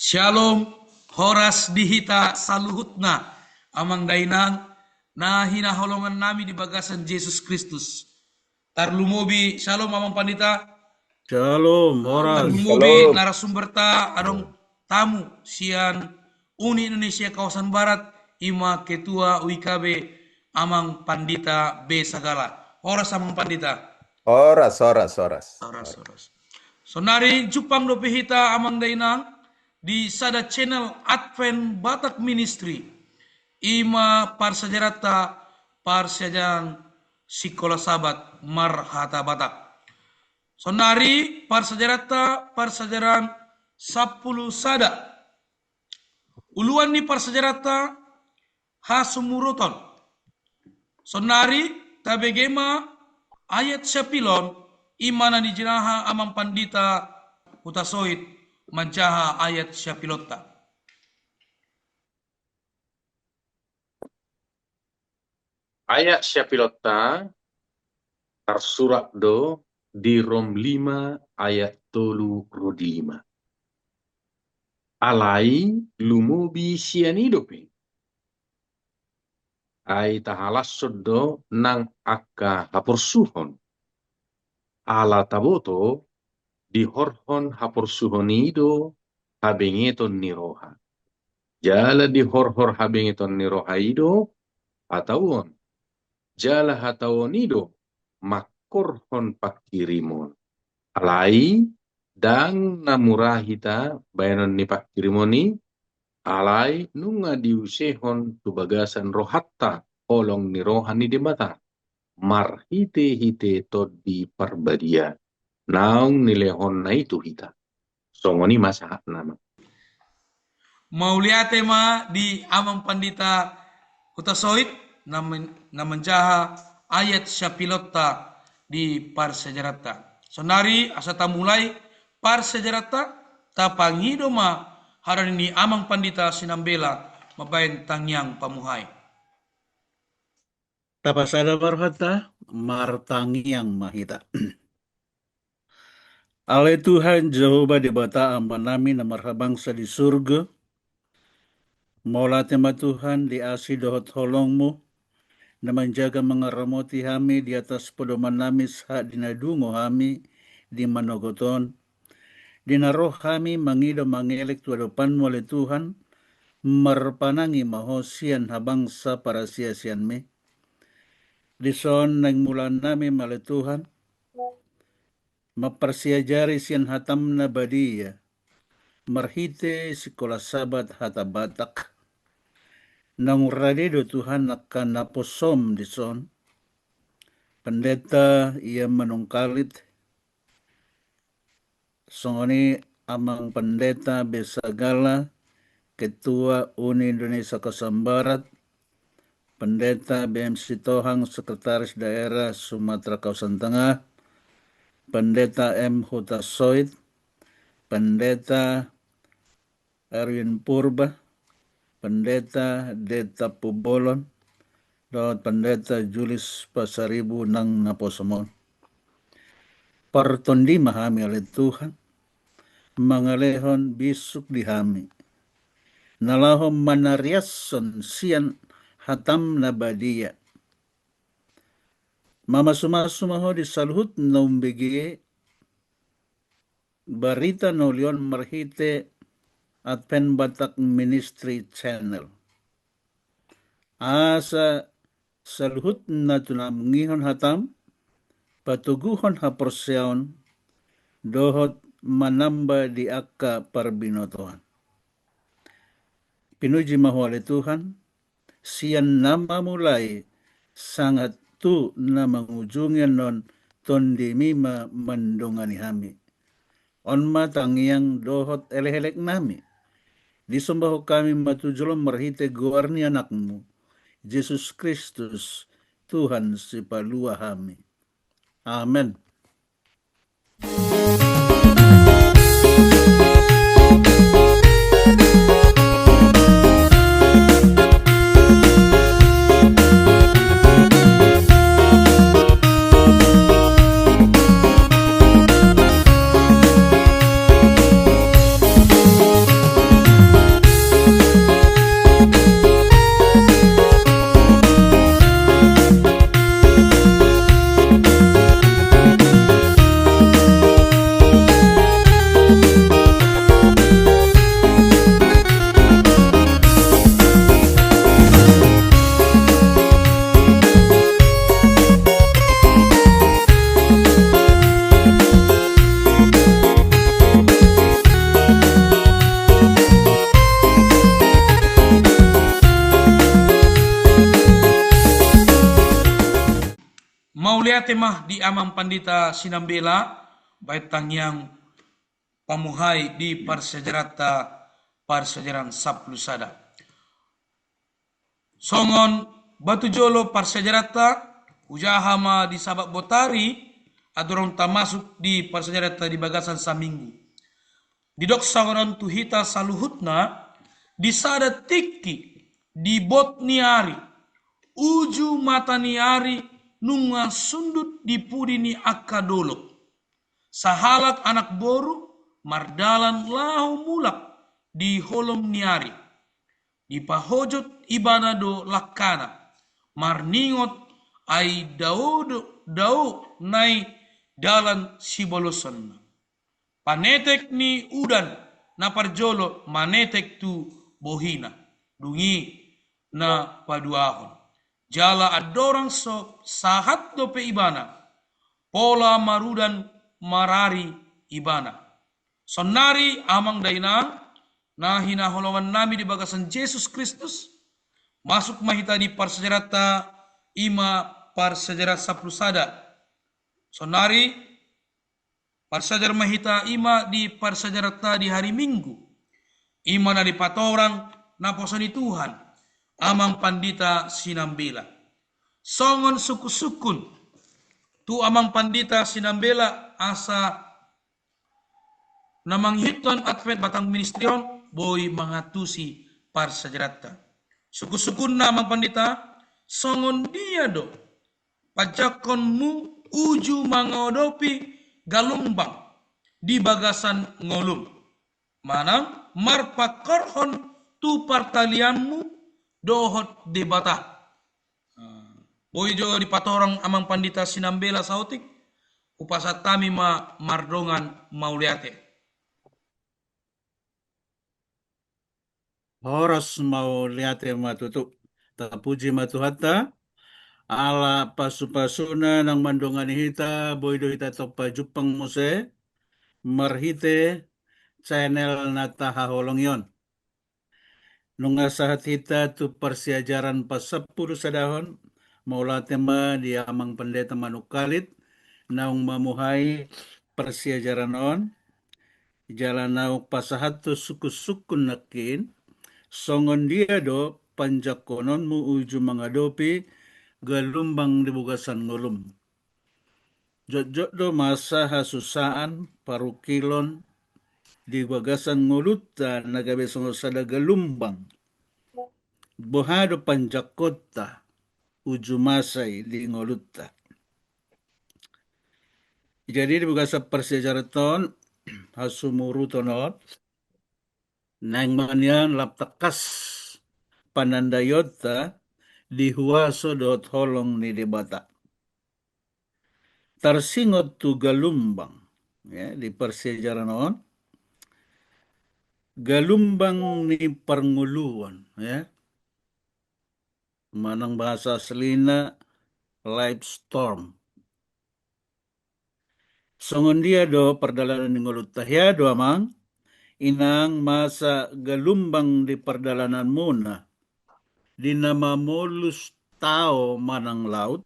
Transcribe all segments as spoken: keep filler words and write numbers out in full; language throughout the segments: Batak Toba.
Syalom, horas di hita saluhutna, amang dainang, na hinaholongan nami di bagasan Jesus Kristus. Tarlumobi, syalom, amang pandita. Syalom, horas. Tarlumobi, syalom, narasumberta, adong tamu sian Uni Indonesia Kawasan Barat, ima Ketua U I K B, amang pandita B Sagala. Horas, amang pandita. Horas, horas, horas. Horas, horas. Sonari jumpang dope hita, amang dainang, di sada channel Advent Batak Ministry, ima parsiajaranta, parsiajaran Sikola Sabat marhata Batak. Sonari parsiajaranta parsiajaran sampulu sada. Uluan ni parsiajaranta hasumuruton. Sonari tabege ma ayat siapilon, ima na nijinaha amang pandita Hutasoit manjaha ayat siapilonta. Ayat siapilonta tarsurat do di Rom lima ayat tolu ro di lima. Alai lumobi sian i dope. Ai tahalashon do nang angka haporsuhon. Ala taboto, dihorhon haporsuhon i do habengeton ni roha. Jala dihorhon habengeton ni roha i do hatauon. Jala hatauon i do mangkorhon pangkirimon. Alai ndang na mura hita baenon ni pangkirimon i, alai nunga diusehon tu bagasan rohanta holong ni roha ni Debata marhitehite Tondi Parbadia naung nilehonna i tu hita. Songon i ma sahatna, amang. Mauliate ma di amang pandita Hutasoit na men-, na manjaha ayat siapilonta di parsiajaranta. Sonari asa tamulai parsiajaranta, tapangido ma harani ni amang pandita Sinambela mambaen tangiang pamuhai. Tapasada ma rohanta, martangiang ma hita. Ale Tuhan Jahowa Debata Amanami na marhabangsa di surgo, mauliate ma Tuhan di asi dohot holongmu, na manjaga mangaramoti hami di atas podomannami sahat di na dungo hami di manogot on, di na ro hami mangido mangelek tu adopanmu ale Tuhan, marpanangi ma ho sian habangsa parasiasianmi. Dison naeng mulaannami ma ale Tuhan, mamparsiajari sian hatam na badia, marhite sikola Sabat hata Batak. Naung rade do Tuhan angka naposom dison. Pendeta Ian Manungkalit, songon i amang pendeta Besagala, Ketua Uni Indonesia Kawasan Barat, Pendeta B M Sitohang, Sekretaris Daerah Sumatera Kawasan Tengah, Pendeta M Hutasoit, Pendeta Erwin Purba, Pendeta Deta Pubolon, dohot Pendeta Julius Pasaribu nang naposom on. Partondi ma hami ale Tuhan, mangalehon bisuk di hami, na laho manariashon sian hatam na badia. Mamasumasu ma ho di saluhut na umbege barita na uli on marhite Advent Batak Ministry Channel. Asa saluhut na tumangihon hatam, patoguhon haporseaon, dohot manamba di angka parbinotoan. Pinuji ma ho ale Tuhan, sian na mamulai sahat tu na mangujungi annon, Tondimi ma mandongani hami. On ma tangiang dohot elekeleknami. Disombahon hami ma tu jolom marhite goar ni Anakmu, Jesus Kristus, Tuhan Sipalua hami. Amen. Tema di Amang Pandita Sinambela, baen tangiang pamuhai di parsiajaranta, parsiajaran sampulu sada. Songon batu jolo parsiajaranta, hujaha ma di Sabat botari, andorang tamasuk di parsiajaranta di bagasan saminggu. Didok songon on tu hita saluhutna, di sada tingki, di bot ni ari, uju mata ni ari, nunga sundut di pudi ni angka dolok. Sahalak anak boru, mardalan laho mulak di holom ni ari. Dipahojot ibana do langkana, marningot ai dao do, dao nai dalan sibolosonna. Panetek ni udan na parjolo manetek tu bohina, dung i na paduahon. Jala andorang so sahat dope ibana, pola marudan marari ibana. Saonnari amang dainang, na hinaholongan nami di bagasan Jesus Kristus, masuk ma hita di parsiajaranta, i ma parsiajaran sampulu sada. Saonnari, parsiajar ma hita i ma di parsiajaranta di hari Minggu, i ma na dipatorang naposo ni Tuhan, Amang Pandita Sinambela. Songon sungkun-sungkun tu Amang Pandita Sinambela asa na mangihuthon Advent Batang Ministry on boi mangantusi parsiajaranta. Sungkun-sungkunna Amang Pandita, songon dia do panjangkonmu uju mangadopi galumbang di bagasan ngolum, manang marpangkorhon tu partalianmu dohot Debata. Boi jo dipatorang Amang Pandita Sinambela saotik, hupasahat hami ma mardongan mauliate. Horas, mauliate ma tutu. Tapuji ma Tuhanta, ala pasu-pasuna naung mandongani hita, boi do hita tong pajumpang muse marhite channel na tahaholongi on. Nunga sahat hita tu parsiajaran pasampulu sadahon, mauliate ma di Amang Pandita Manungkalit, naung mamuhai parsiajaran on, jala naung pasahathon sungkun-sungkun nangkin, songon dia do panjangkononmu uju mangadopi galumbang di bagasan ngolum. Jotjot do masa hasusaan, parungkilon di bagasan ngolunta na gabe songon sada galumbang. Boha do panjangkonta uju masa i di ngolunta? Jadi di bagasan parsiajaranta on, hasumuruton on, naeng ma nian lam tangkas panandaionta di huaso dohot holong ni Debata. Tarsingot tu galumbang, ya, di parsiajaran on, galumbang ni parngoluon, ya. Manang bahasa aslina life storm. Songon dia do pardalanan ni ngolunta? Hea do, Amang, inang masa galumbang di pardalananmuna, di na mamolus tao manang laut?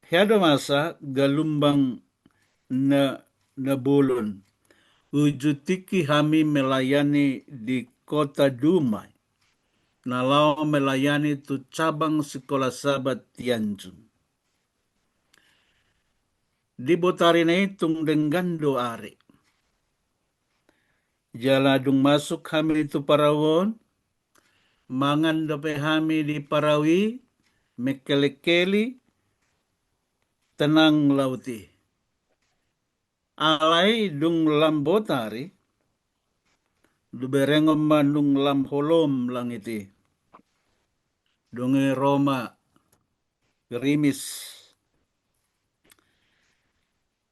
Hea do masa galumbang na, na bolon, uju tingki hami melayani di kota Dumai, na laho melayani tu cabang Sikola Sabat Tianjung? Di botari na i tung denggan do ari. Jala dung masuk hami tu parau on, mangan dope hami di parau i, mengkeli-keli, tenang laut i. Alai dung lam botari, diberengon ma nunga lam holom langit i. Dung i ro ma gerimis.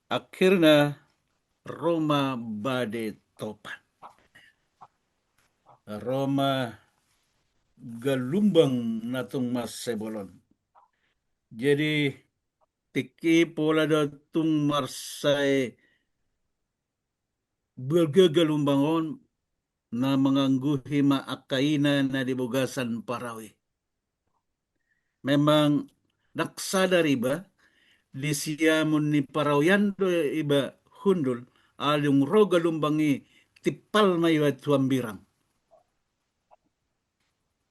Akhirna ro ma badai topan. Ro ma galumbang na tung mansai bolon. Jadi tingki pola do tung mansai balga galumbang on, na mangangguhi ma angka ina na di bagasan parau i. Memang ndang sada riba, di siamun ni parau i an do iba hundul, ala dung ro galumbang i timpal ma iba tu hambirang.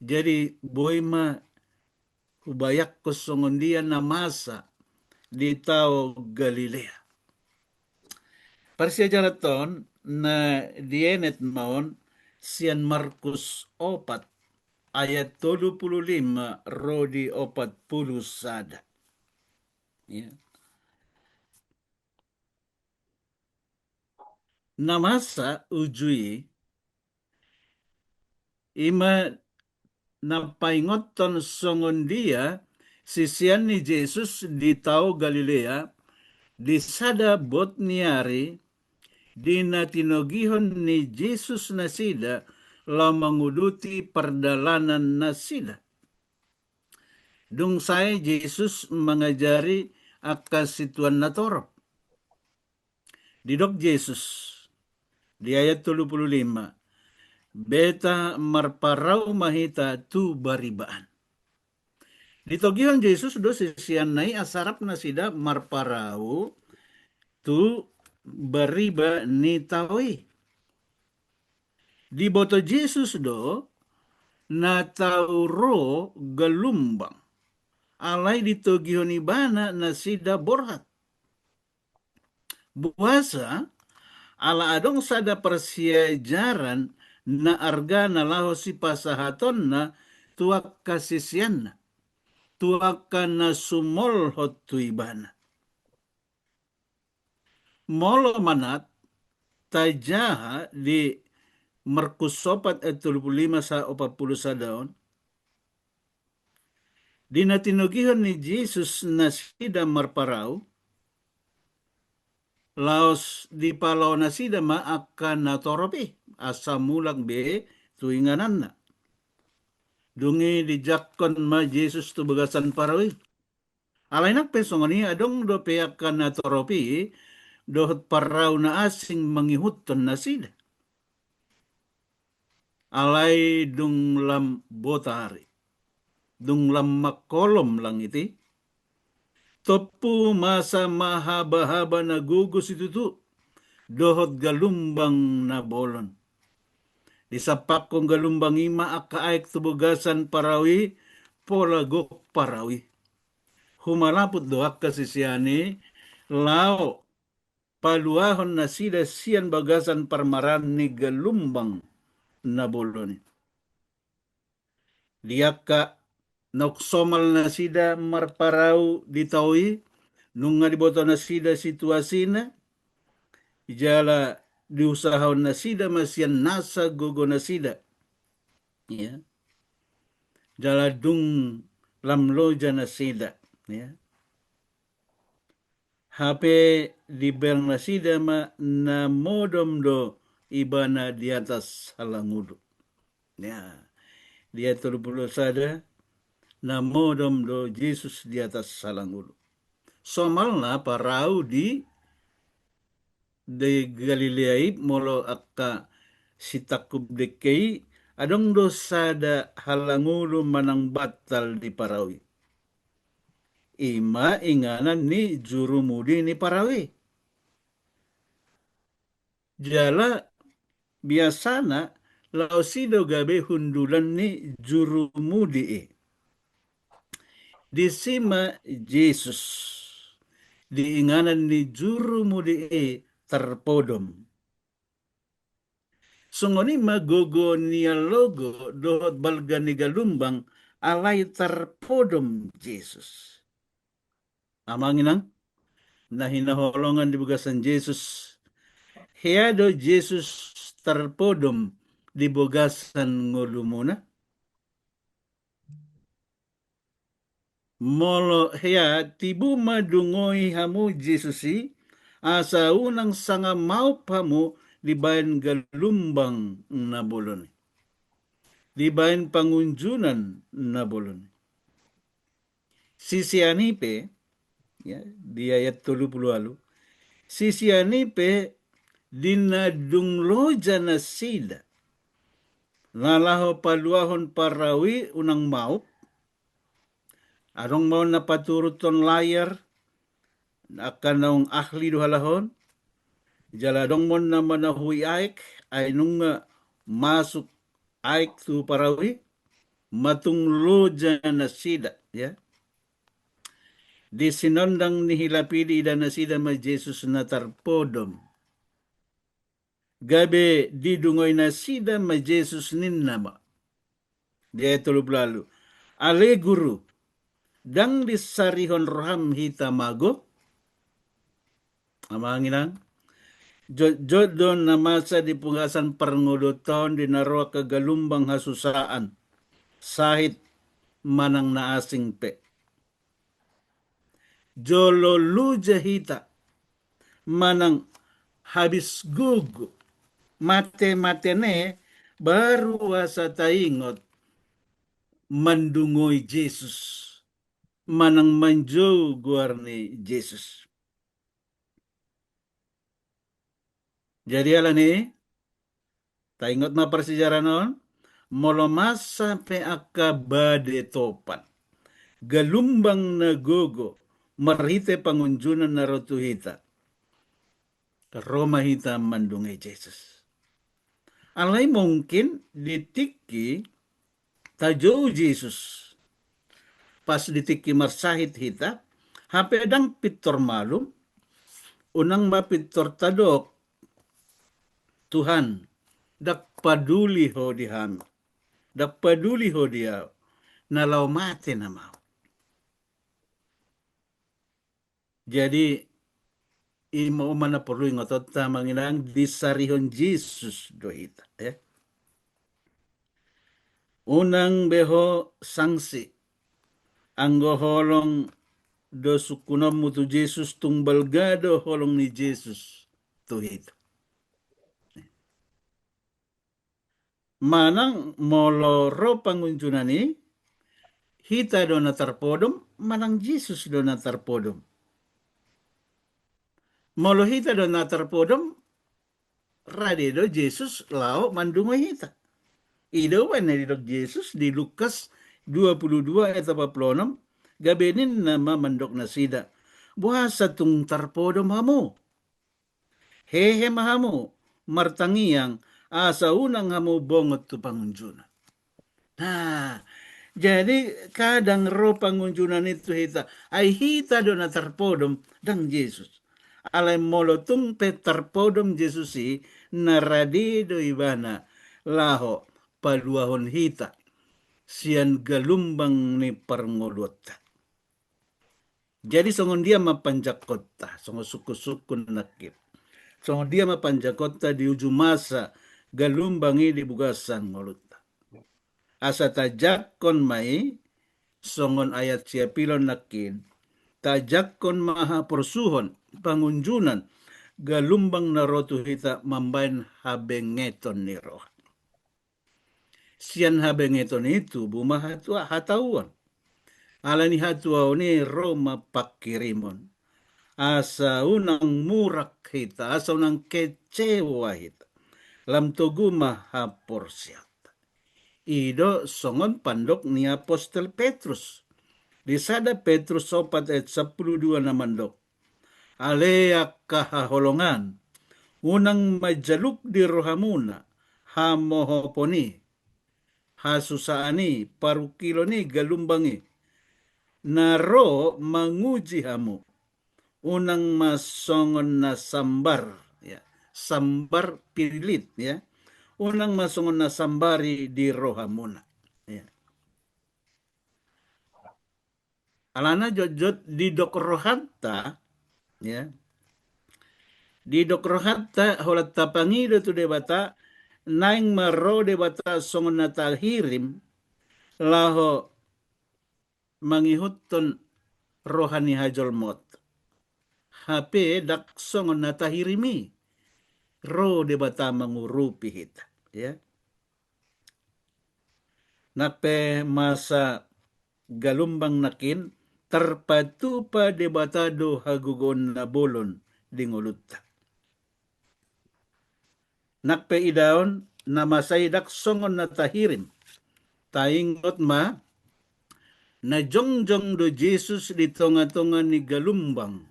Jadi boi ma hubayangkon songon dia na masa di Tao Galilea. Parsiajaran on na dienet ma on sian Markus opat ayat tolu pulu lima ro di opat pulu sada. Ya. Na masa uju i, i ma na paingothon songon dia sisean ni Jesus di Tao Galilea, di sada bot ni ari, di na tinogihon ni Jesus nasida laho manguduti pardalanan nasida. Dung sae Jesus mangajari angka situan na torop. Didok Jesus di ayat tolu pulu lima, beta marparau ma hita tu bariba an. Ditogihon Jesus do siseanna i asa rap nasida marparau tu bariba ni tao i. Diboto Jesus do na tau ro galumbang, alai ditogihon ibana nasida borhat. Boasa? Ala adong sada parsiajaran na argana laho sipasahatonna tu angka siseanna, tu angka na sumolhot tu ibana. Molo manat tajaha di Markus opat ayat tolu pulu lima sahat opat pulu sada on, di na tinogihon ni Jesus nasida marparau, laos dipalao nasida ma angka na torop i asa mulak be tu ingananna. Dung i dijangkon ma Jesus tu bagasan parau i. Alai nang pe songon i adong dope angka na torop i dohot parau na asing mangihuthon nasida. Alai dung lam botari, dung lam mangkolom langit i, tompu masa ma habahaba na gogo situtu dohot galumbang na bolon. Disampakkon galumbang i ma angka aek tu bagasan parau i, pola gok parau i. Humalaput do angka sisean i laho paluahon nasida sian bagasan parmaraan ni galumbang na bolon i. Di angka naung somal nasida marparau di tao i, nunga diboto nasida situasina, jala diusahahon nasida ma sian nasa gogo nasida. Ya. Jala dung lam loja nasida. Ya. Hape dibereng nasida ma na modom do ibana di atas halangulu. Ya. Di ayat tolu pulu sada, na modom do Jesus di atas halangulu. Somalna parau di, di Galilea i molo angka sitangkup dengke i, adong do sada halangulu manang bantal di parau i. I ma inganan ni jurumudi ni parau i. Jala biasana laos i do gabe hundulan ni jurumudi i. Disi ma Jesus di inganan ni jurumudi i tarpodom. Songon i ma gogo ni alogo dohot balga ni galumbang alai tarpodom Jesus. Amang inang na hinaholongan di bagasan Jesus, hea do Jesus tarpodom di bagasan ngolumuna? Molo hea, tibu ma dungoi hamu Jesus i, asa unang sanga maup hamu dibaen galumbang na bolon i, dibaen pangunjunan na bolon i. Sisean i pe, ya, di ayat tolu pulu ualu, sisean i pe di na dung loja nasida na laho paluahon parau i unang maup, Adong ma on na paturuthon layar, angka naung ahli do halak on. Jala adong ma on na manahui aek, ai nunga masuk aek tu parau i, matung loja nasida, ya. Di sinondang ni hilap i diida nasida ma Jesus na tarpodom. Gabe didungoi nasida ma Jesus ninna ma. Di ayat tolu pulu ualu. Ale Guru, ndang disarihon roham hita mago? Amang inang, jotjot do na masa di bagasan parngoluonta on di na ro angka galumbang hasusaan, sahit, manang na asing pe. Jolo loja hita, manang habis gogo, mate-mate ne, baru asa taingot mandungoi Jesus, manang manjou goar ni Jesus. Jadi alani i, taingot ma parsiajaran on, molo masa pe angka badetopan, galumbang na gogo, marhite pangunjunan na ro tu hita, ro ma hita mandungoi Jesus. Alai mungkin di tingki tajou Jesus. Pas di tingki marsahit hita, hape ndang pintor malum, unang ma pintor tadok, Tuhan, ndang paduli Ho di hami, ndang paduli Ho di ahu, na laho mate nama ahu. Jadi, ima on ma na porlu ingotonta, amang inang, disarihon Jesus do hita, ya. Unang be ho sangsi, anggo holong do sungkunonmu tu Jesus, tung balga do holong ni Jesus tu hita. Manang molo ro pangunjunan i, hita do na tarpodom, manang Jesus do na tarpodom. Molo hita do na tarpodom, rade do Jesus laho mandungoi hita. I do umbaen na didok Jesus di Lukas dua pulu dua ayat opat pulu onom, gabe ninna ma mandok nasida, boasa tung tarpodom hamu? Hehe ma hamu, martangiang, asa unang hamu bongot tu pangunjunan. Nah, jadi kadang ro pangunjunan i tu hita, ai hita do na tarpodom, ndang Jesus. Alai molo tung pe tarpodom Jesus i, na rade do ibana laho paluahon hita sian galumbang ni parngoluonta. Jadi songon dia ma panjangkonta, songon sungkunsungkun nangkin. Songon dia ma panjangkonta di uju masa galumbang i di bagasan ngolunta. Asa tajangkon ma i, songon ayat siapilon nangkin, tajangkon ma haporsuhon, pangunjunan, galumbang na ro tu hita mambaen habengeton ni roha. Sian habengeton i tubu ma hatua-, hatauon. Alani hatuaon i ro ma pangkirimon. Asa unang murak hita, asa unang kecewa hita. Lam togu ma haporseaonta. I do songon pandok ni apostel Petrus. Di sada Petrus opat ayat sampulu dua na mandok. Ale angka haholongan, unang manjaluk di rohamuna hamohopon i, hasusaan i, parungkilon i, galumbang i, na ro manguji hamu, unang ma songon na sambar, ya, sambar pirilit, ya, unang ma songon na sambari di rohamuna, ya. Alana jotjot didok rohanta, ya. Didok rohanta, holan tapangido tu Debata, naeng ma ro Debata songon na tahirim, laho mangihuthon roha ni hajolmaonta. Hape ndang songon na tahirim i, ro Debata mangurupi hita, ya. Nang pe masa galumbang nangkin, tarpatupa Debata do hagogoon na bolon di ngolunta. Nang pe idaon na masa i ndang songon na tahirim. Taingot ma, Na jongjong do Jesus di tonga-tonga ni galumbang,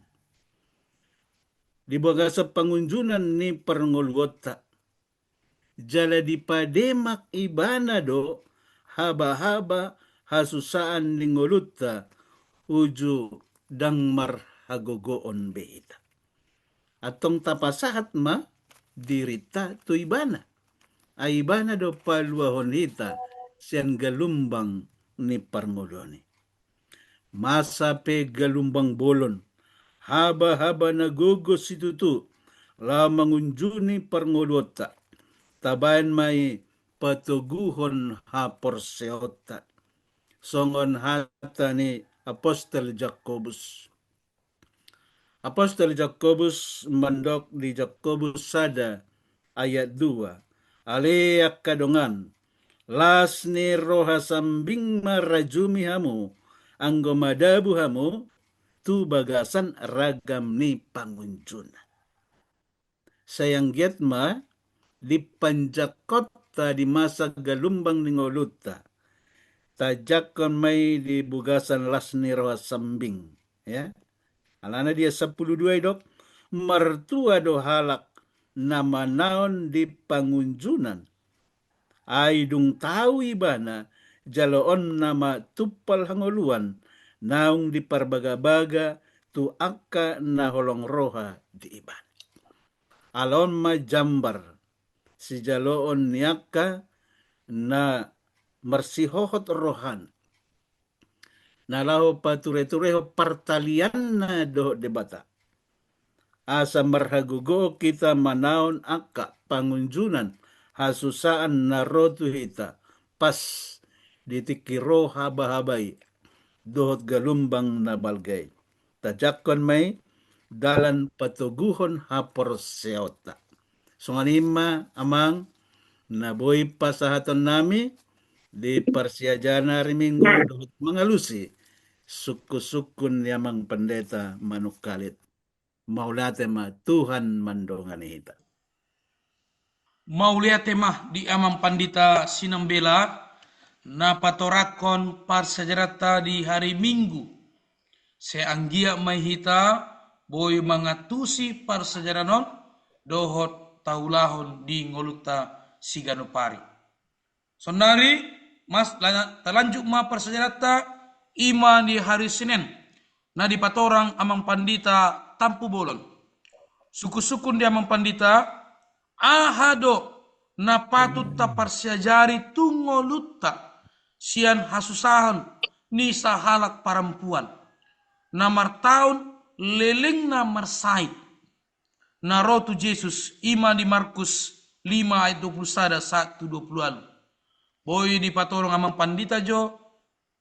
di bagasan pangunjunan ni parngoluonta. Jala dipademak ibana do haba-haba hasusaan ni ngolunta uju ndang marhagogoon be hita. Antong tapasahat ma dirinta tu ibana. Ai ibana do paluahon hita sian galumbang ni parngoluon i. Masa pe galumbang bolon, haba-haba na gogo situtu, laho mangunjuni parngoluonta, tabaen ma i patoguhon haporseaonta. Songon hata ni apostel Jakobus. Apostel Jakobus mandok di Jakobus sada ayat dua, ale angka dongan, las ni roha sambing ma rajumi hamu, anggo madabu hamu tu bagasan ragam ni pangunjunan. Sai anggiat ma dipanjangkonta di masa galumbang ni ngolunta, tajangkon ma i di bagasan las ni roha sambing, ya. Alana di ayat sampulu dua i dok, martua do halak na manaon di pangunjunan. Ai dung tau ibana jaloonna ma tumpal hangoluan naung diparbaga-baga tu angka na holong roha di ibana. Ala on ma jambar sijaloon ni angka na marsihohot rohana, na laho pature-turehon partalianna dohot Debata, asa marhagogoon hita manaon angka pangunjunan hasusaan na ro tu hita pas di tingki ro haba-haba i dohot galumbang na balga i. Tajangkon ma i dalan patoguhon haporseaonta. Songon i ma amang na boi pasahatonnami di parsiajaran ari Minggu dohot mangalusi sungkun-sungkun ni amang pandita Manungkalit. Mauliate ma, Tuhan mandongani hita. Mauliate ma di amang pandita Sinambela na patorangkon parsiajaranta di hari Minggu. Sai anggiat ma hita boi mangantusi parsiajaran on dohot taulahon di ngolunta siganup ari. Saonnari, mas, la-, talanjut ma parsiajaranta, i ma di hari Senen na dipatorang amang pandita Tampu Bolon. Sungkun-sungkun di amang pandita, aha do na patut taparsiajari tu ngolunta sian hasusaan ni sahalak parampuan na martaon lelengna marsahit na ro tu Jesus, i ma di Markus lima ayat dua pulu sada sahat tu dua pulu ualu. Boi dipatorang amang pandita jo,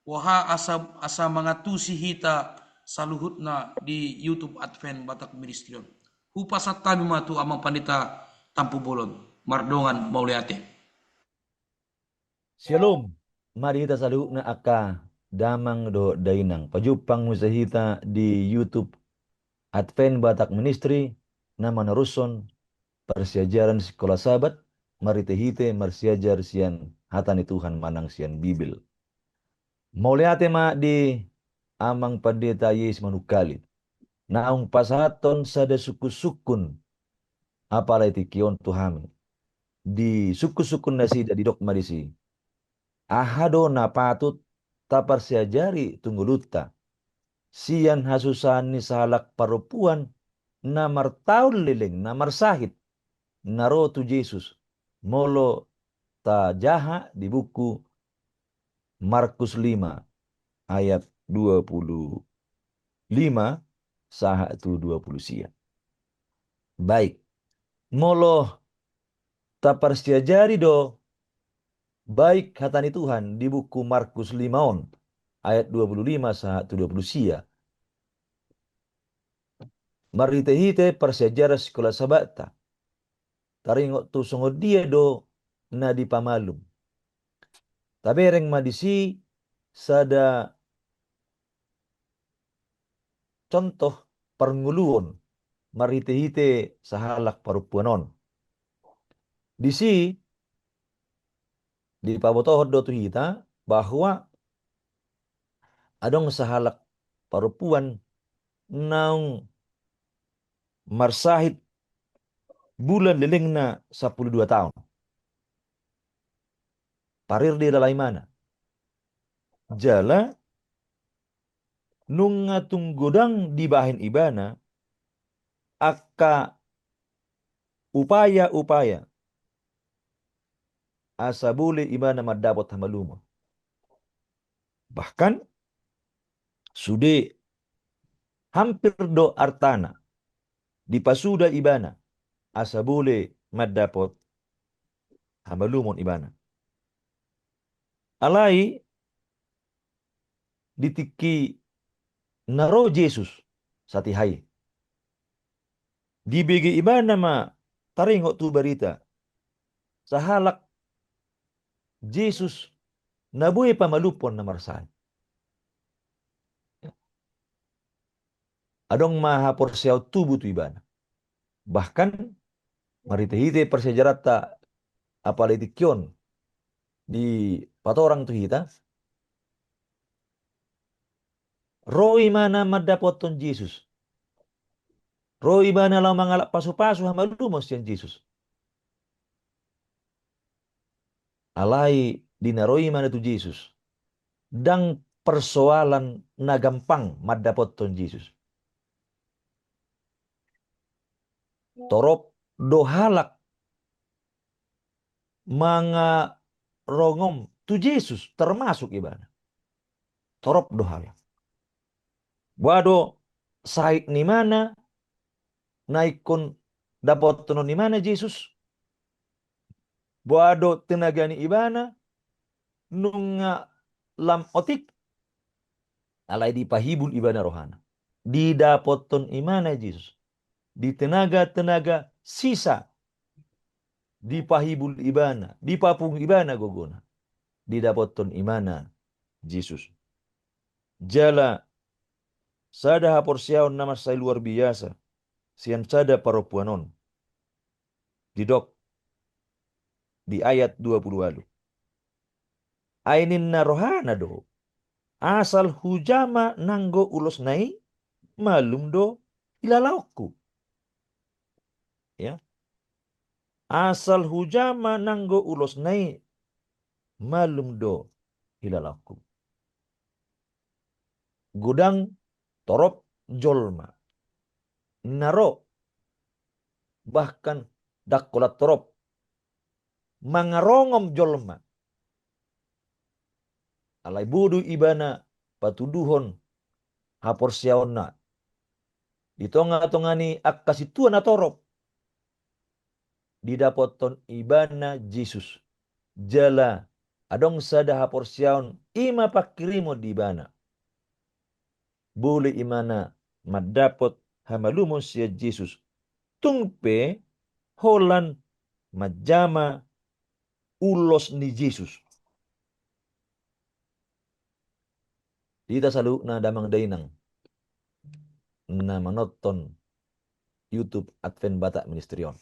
boha asa, asa mangantusi hita saluhutna di YouTube Advent Batak Ministry on. Hupasahat hami ma tu amang pandita Tampu Bolon, mardongan mauliate. Syalom, ma di hita saluhutna angka damang dohot dainang. Pajumpang muse hita di YouTube Advent Batak Ministry na manarushon parsiajaran Sikola Sabat marhite-hite marsiajar sian hata ni Tuhan manang sian Bibel. Mauliate ma di amang pandita Yesus Manungkalit naung pasahathon sada sungkun-sungkun apala di tingki on tu hami. Di sungkun-sungkun nasida didok ma disi, aha do na patut taparsiajari tu ngolunta sian hasusaan ni sahalak parompuan na martaon leleng, na marsahit, na ro tu Jesus, molo tajaha di buku Markus lima ayat dua pulu lima sahat tu dua pulu sia. Baik, molo taparsiajari do baik hata ni Tuhan di buku Markus lima on ayat dua pulu lima sahat tu dua pulu sia. Marhite-hite parsiajaran Sikola Sabatta, taringot tu songon dia do na dipamalum. Tabereng ma disi sada contoh parngoluon marhite-hite sahalak parompuan on. Disi dipabotohon do tu hita bahwa adong sahalak parompuan naung marsahit bulan lelengna sampulu dua taon. Parir di lala imana. Jala nunga tung godang dibahen ibana angka upaya-upaya asa boi ibana mandapot hamalumon. Bahkan sude hampir do artana dipasuda ibana asa boi mandapot hamalumon ibana. Alai di tingki na ro Jesus satiha i, dibege ibana ma taringot tu barita sahalak Jesus na boi pamalumhon na marsahit. Adong ma haporseaon tubu tu ibana. Bahkan marhite-hite parsiajaranta apalagi tingki on dipatorang tu hita, ro ibana mandapothon Jesus. Ro ibana laho mangalap pasu-pasu hamalumon sian Jesus. Alai di na ro ibana tu Jesus, ndang persoalan na gampang mandapothon Jesus. Torop do halak mangarongom tu Jesus, termasuk ibana. Torop do halak. Boha do sahit ni ibana na ingkon dapothon ibana Jesus? Boha do tenaga ni ibana nunga lam otik? Alai dipahibul ibana rohana, didapothon ibana Jesus. Di tenaga-tenaga sisa dipahibul ibana, dipapungu ibana gogona, didapothon ibana Jesus. Jala sada haporseaon na mansai luar biasa sian sada parompuan on. Didok di ayat dua pulu ualu, ai ninna rohana do, asal hujama nanggo ulosna i, malum do hilalaonku. Ya. Asal hujama nanggo ulosna i, malum do hilalaonku. Godang torop jolma na ro, bahkan ndang holan torop, mangarongom jolma. Alai boi do ibana patuduhon haporseaonna di tonga-tonga ni angka sintua na torop. Didapothon ibana Jesus. Jala adong sada haporseaon, i ma pangkirimon di ibana. Boi ibana mandapot hamalumon sian Jesus, tung pe holan manjama ulos ni Jesus. Di hita saluhutna damang dainang na manonton YouTube Advent Batak Ministry on,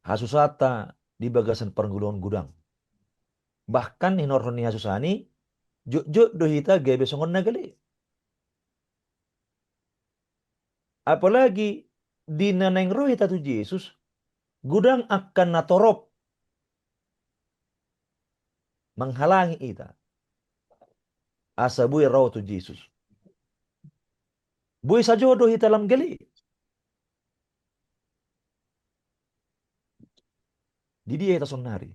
hasusanta di bagasan parngoluon godang. Bahkan hinorhon ni hasusanta i, jotjot do hita gabe songon na gale. Apalagi di na naeng ro hita tu Jesus, godang angka na torop manghalangi hita asa boi ro tu Jesus. Boi sajo do hita lam gale. Di dia hita saonari?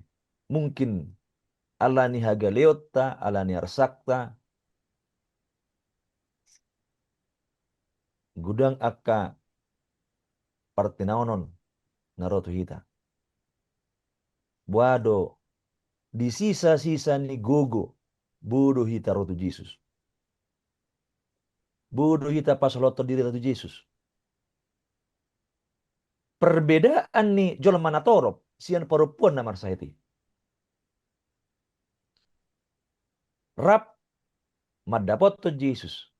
Mungkin ala ni hagaleonta, ala ni arsakta, godang angka partinaonon na ro tu hita. Boha do di sisa-sisa ni gogo, boi do hita ro tu Jesus? Boi do hita pasolhothon dirita tu Jesus? Perbedaan ni jolma na torop sian parompuan na marsahit i, rap mandapothon Jesus,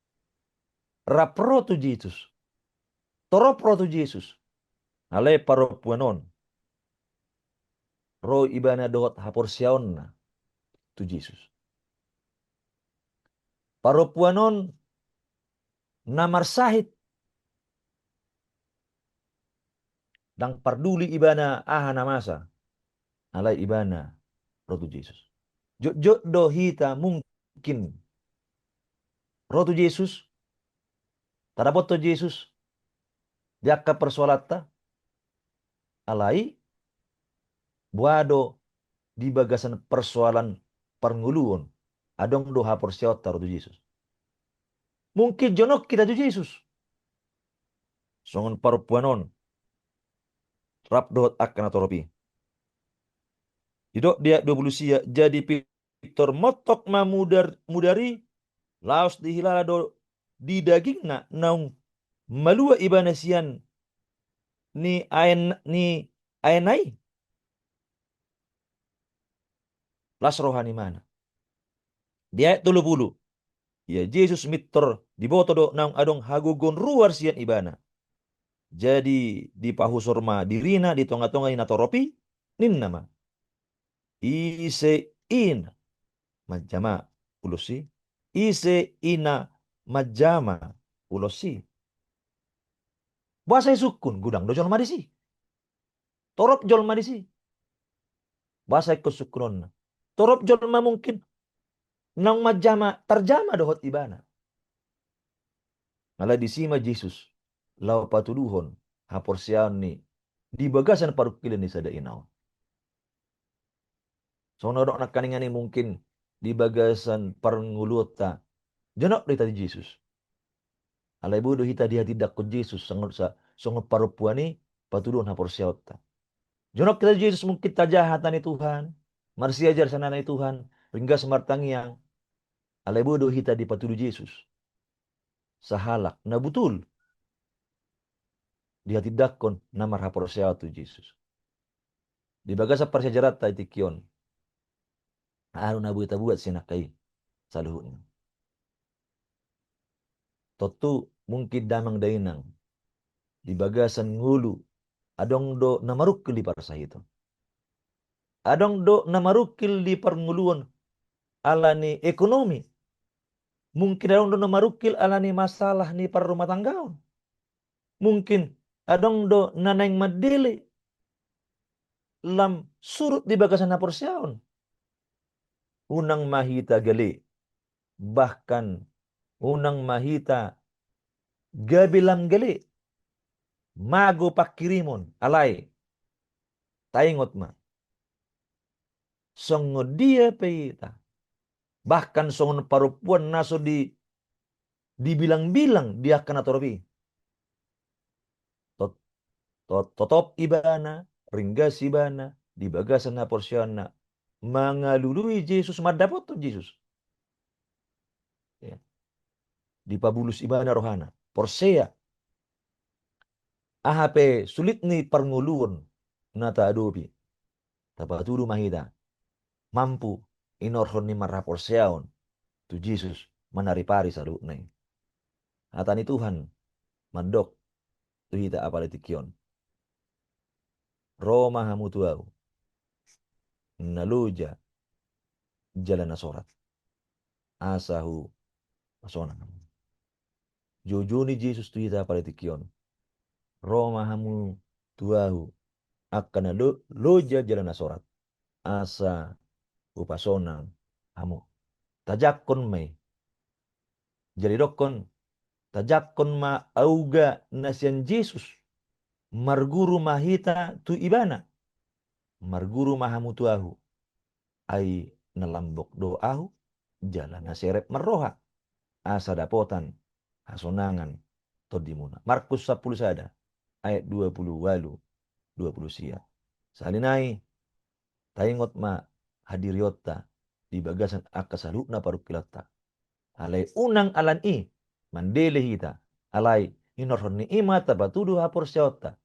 rap ro tu Jesus, torop ro tu Jesus. Alai parompuan on, ro ibana dohot haporseaonna tu Jesus. Parompuan on na marsahit, ndang parduli ibana aha na masa, alai ibana ro tu Jesus. Jotjot do hita mungkin ro tu Jesus, tadapothon Jesus di angka persoalanta, alai boha do di bagasan persoalan parngoluon, adong do haporseaonta ro tu Jesus. Mungkin jonok hita tu Jesus songon parompuan on rap dohot angka na torop i. Didok di ayat dua puluh sia, jadi pintor montok ma mudar, mudar i, laos dihilala do di dagingna naung malua ibana sian ni aen, ni aenna i. Las roha ni imana. Di ayat tolu puluh, ia Jesus mintor diboto do naung adong hagogoon ruar sian ibana. Jadi dipahusor ma dirina di tongatonga ni na torop i, ninna ma, ise i na manjama ulos i, ise i na manjama ulos i. Boasa isungkun? Godang do jolma disi. Torop jolma disi. Boasa ingkon sungkunonna? Torop jolma mungkin naung manjama, tarjama dohot ibana. Alai disi ma Jesus laho patuduhon haporseaon ni di bagasan parungkilon ni sada ina on. Songon na didok nangkaningan i, mungkin di bagasan parngoluonta jonok do hita tu Jesus. Alai boi do hita dihatindangkon Jesus songon sa, songon parompuan i patuduhon haporseaonta. Jonok hita tu Jesus, mungkin tajaha hata ni Tuhan, marsiajar sian hata ni Tuhan, ringgas martangiang. Alai boi do hita dipatudu Jesus sahalak na butul, dihatindangkon na marhaporseaon tu Jesus. Di bagasan parsiajaranta di tingki on, aha do na boi tabuat sian angka i saluhutna? Tontu mungkin damang dainang, di bagasan ngolu adong do na marungkil di parsahiton. Adong do na marungkil di parngoluon ala ni ekonomi. Mungkin adong do na marungkil ala ni masalah ni parrumatanggaon. Mungkin adong do na naeng mandele lam surut di bagasan haporseaon. Unang ma hita gale, bahkan unang ma hita gabe lam gale, mago pangkirimon, alai taingot ma, songon dia pe hita, bahkan songon parompuan na so di, dibilangbilang di angka na torop i, tot-, tot-, totop ibana, ringgas ibana di bagasan haporseaonna, mangalului Jesus, mandapothon Jesus. Ya. Dipabulus ibana rohana, porsea. Aha pe sulit ni parngoluon na taadopi, tapatudu ma hita mampu inorhon ni marhaporseaon tu Jesus manaripari saluhutna i. Hata ni Tuhan mandok tu hita apala di tingki on, ro ma hamu tu ahu na loja jala na sorat, asa hupasonang hamu. Joujou ni Jesus tu hita apala di tingki on, ro ma hamu tu ahu angka na lo-, loja jala na sorat, asa hupasonang hamu. Tajangkon ma i. Jadi dokkon, tajangkon ma auga na sian Jesus. Marguru ma hita tu ibana. Marguru ma hamu tu ahu. Ai na lambok do ahu, jala na serep marroha, asa dapotan hasonangan tondimuna. Markus sampulu sada ayat dua puluh ualu, dua puluh sia. Sahali nai, taingot ma hadirionta di bagasan angka saluhutna parungkilonta. Alai unang ala ni i mandele hita, alai inorhon ni i ma tapatudu haporseaonta.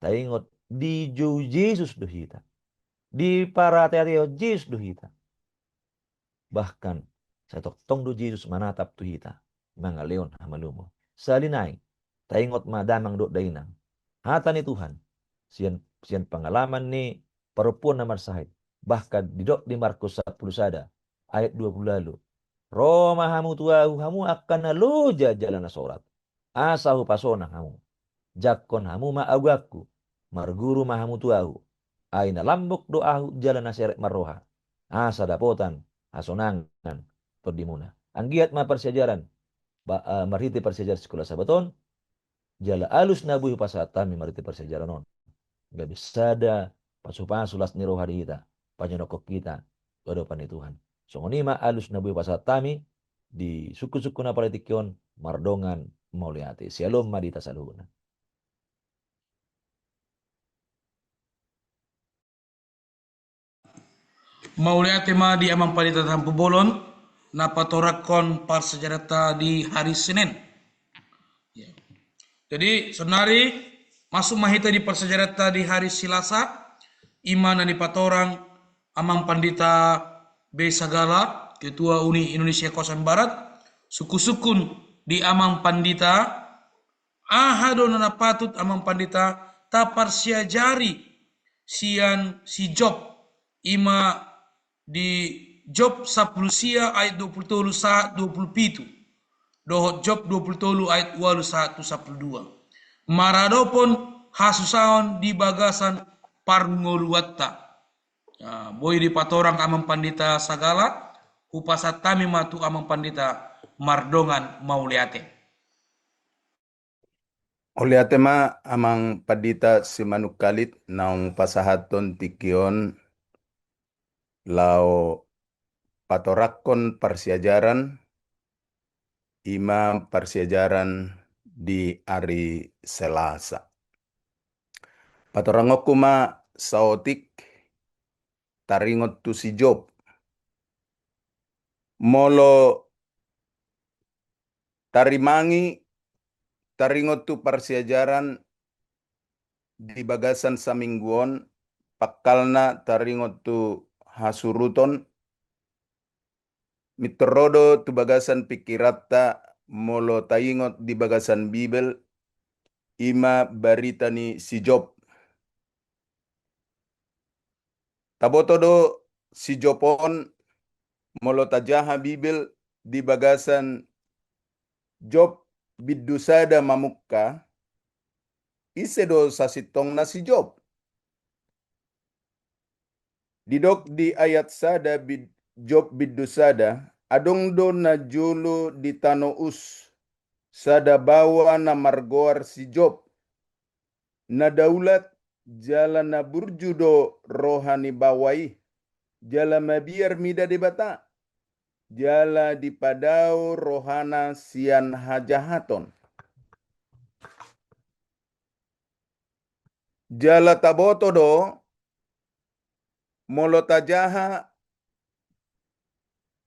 Taingot, dijou Jesus do hita, diparateatehon Jesus do hita. Bahkan sai tongtong do Jesus manatap tu hita, mangalehon hamalumon. Sahali nai, taingot ma damang dohot dainang, hata ni Tuhan sian, sian pangalaman ni parompuan na marsahit. Bahkan didok di Markus sampulu sada ayat dua puluh ualu, Ro ma hamu tu ahu, hamu angka na loja jala na sorat, asa hupasonang hamu. Jangkon hamu ma agoangku, marguru ma hamu tu ahu. Ai na lambok do ahu jala na serep marroha, asa dapotan hasonangan tondimuna. Anggiat ma parsiajaran, ba, eh, marhite parsiajaran Sikola Sabat on, jala alus na boi hupasahat hami marhite parsiajaran on, gabe sada pasupasu las ni roha di hita, panyonokhon hita tu adopan ni Tuhan. Songon i ma alus na boi hupasahat hami di sungkunsungkun na pala tingki on, mardongan mauliate. Syalom ma di hita saluhutna. Mauliate ma di Amang Pandita Tampubolon, na patorangkon parsiajaranta di hari Senin. Ya. Jadi, saonari masuk ma hita di parsiajaranta di hari Selasa, i ma na dipatorang Amang Pandita B. Sagala, Ketua U N I Indonesia Kawasan Barat, sungkunsungkun di Amang Pandita, aha do na patut Amang Pandita taparsiajari sian si Job, i ma di Job sampulu sia ayat dua pulu tolu sahat dua pulu pitu, dohot Job dua pulu tolu ayat ualu sahat tu sampulu dua. Maradophon hasusaon di bagasan parngoluanta. Nah, boi dipatorang Amang Pandita Sagala, hupasahat hami ma tu Amang Pandita mardongan mauliate. Mauliate ma Amang Pandita Simanungkalit naung pasahathon tingki on laho patorangkon parsiajaran, i ma parsiajaran di ari Selasa. Patorangonku ma saotik taringot tu si Job. Molo tarimangi taringot tu parsiajaran di bagasan saminggu on, pangkalna taringot tu hasuruton, mintor ro do tu bagasan pingkiranta molo taingot di bagasan Bibel, i ma barita ni si Job. Taboto do si Job on, molo tajaha Bibel di bagasan Job bindu sada mamungka, ise do sasintongna si Job? Didok di ayat sada bid-, Job bindu sada, adong do najolo di tano Us sada baoa na margoar si Job. Na daulat jala na burju do roha ni baoa i, jala mabiar mida Debata, jala dipadao rohana sian hajahaton. Jala taboto do, molo tajaha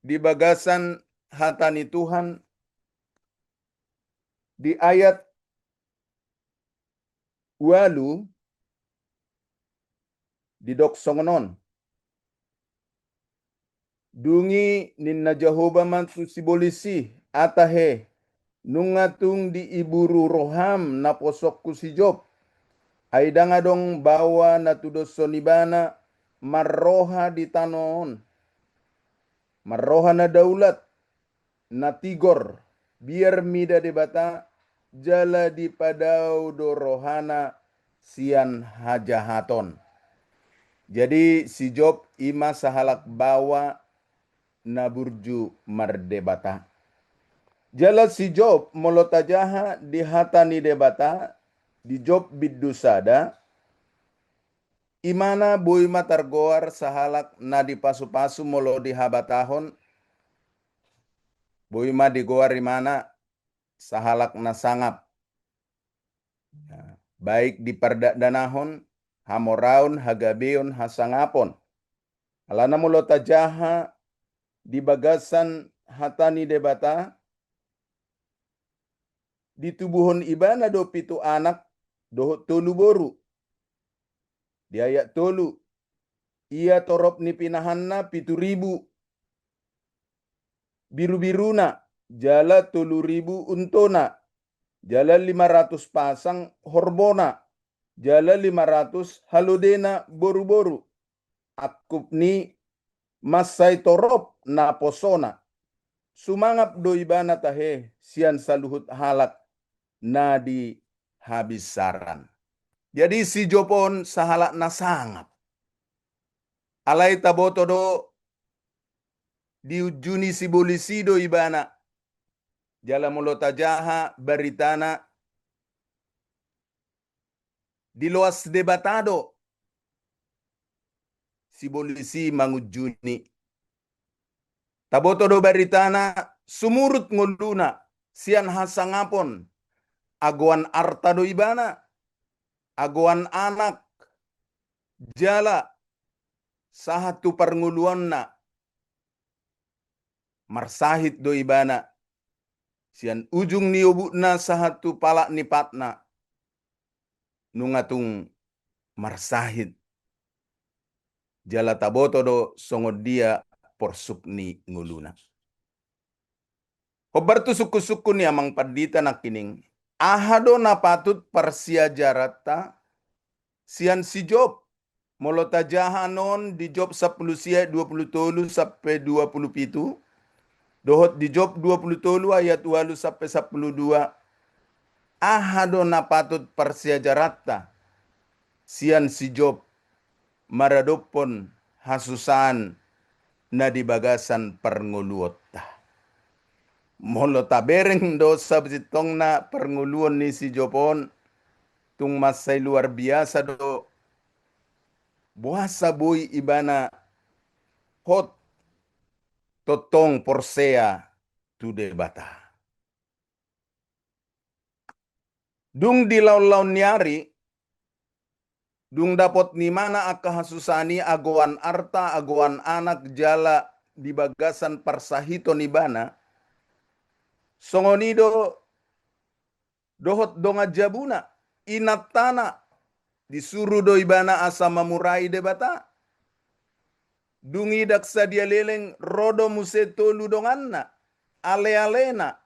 di bagasan hata ni Tuhan, di ayat ualu, didok songon on. Dung i ninna Jahowa ma tu sibolis i, atahe, nunga tung diiburu roham naposongku si Job. Ai ndang adong baoa na tudoshon ibana marroha di tano on. Marroha na daulat, na tigor, biar mida Debata, jala dipadao do rohana sian hajahaton. Jadi si Job i ma sahalak baoa na burju mardebata. Jala si Job molo tajaha di hata ni Debata, di Job bindu sada, imana boi ma targoar sahalak na dipasupasu molo di habatahon, boi ma digoar imana sahalak na sangap. Ya, baik di pardakdanahon, hamoraon, hagabeon, hasangapon. Alana molo tajaha di bagasan hata ni Debata, ditubuhon ibana do pitu anak dohot tolu boru. Di ayat tolu, ia torop ni pinahanna pitu ribu birubiruna, jala tolu ribu untona, jala lima ratus pasang horbona, jala lima ratus halodena boruboru, angkup ni mansai torop naposona. sumangap do ibana tahe sian saluhut halak na di habinsaran. Jadi si Job on sahalak na sangap. Alai taboto do diunjuni sibolis i do ibana. Jala molo tajaha baritana, diloas Debata do sibolis i mangunjuni. Taboto do baritana, sumurut ngoluna sian hasangapon, agoan arta do ibana, agoan anak, jala sahat tu parngoluonna, marsahit do ibana, sian ujung ni obukna sahat tu palak ni patna, nunga tung marsahit. Jala taboto do songon dia porsuk ni ngoluna. Hombar tu sungkun-sungkun ni amang pandita nangkining, aha do na patut parsiajaranta sian si Job? Molo tajaha annon di Job sampulu sia ayat dua pulu tolu sampe dua pulu pitu, dohot di Job dua pulu tolu ayat ualu sampe sampulu dua, aha do na patut parsiajaranta sian si Job maradophon hasusaan na di bagasan parngoluonta? Molo tabereng do sasintongna parngoluon ni si Job on, tung mansai luar biasa do. Boasa boi ibana hot tongtong porsea tu Debata? Dung di laon-laon ni ari, dung dapot ni ibana angka hasusaan i, agoan arta, agoan anak, jala di bagasan parsahiton ibana, songon i do dohot dongan jabuna, inantana, disuru do ibana asa mamurai Debata. Dung i ndang sadia leleng, ro do muse tolu donganna, ale-alena,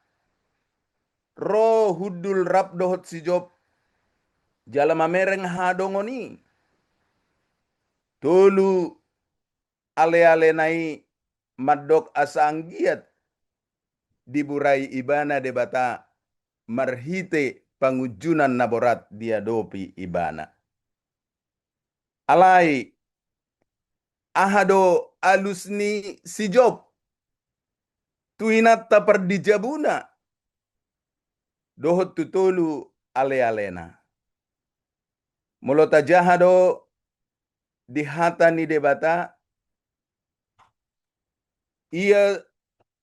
ro hundul rap dohot si Job, jala mamereng hadongon i. Tolu ale-alena i mandok asa anggiat diburai ibana Debata marhite pangunjunan na borat diadopi ibana. Alai, aha do alus ni si Job tu inanta pardijabuna dohot tu tolu ale-alena? Molo tajaha do di hata ni Debata, ia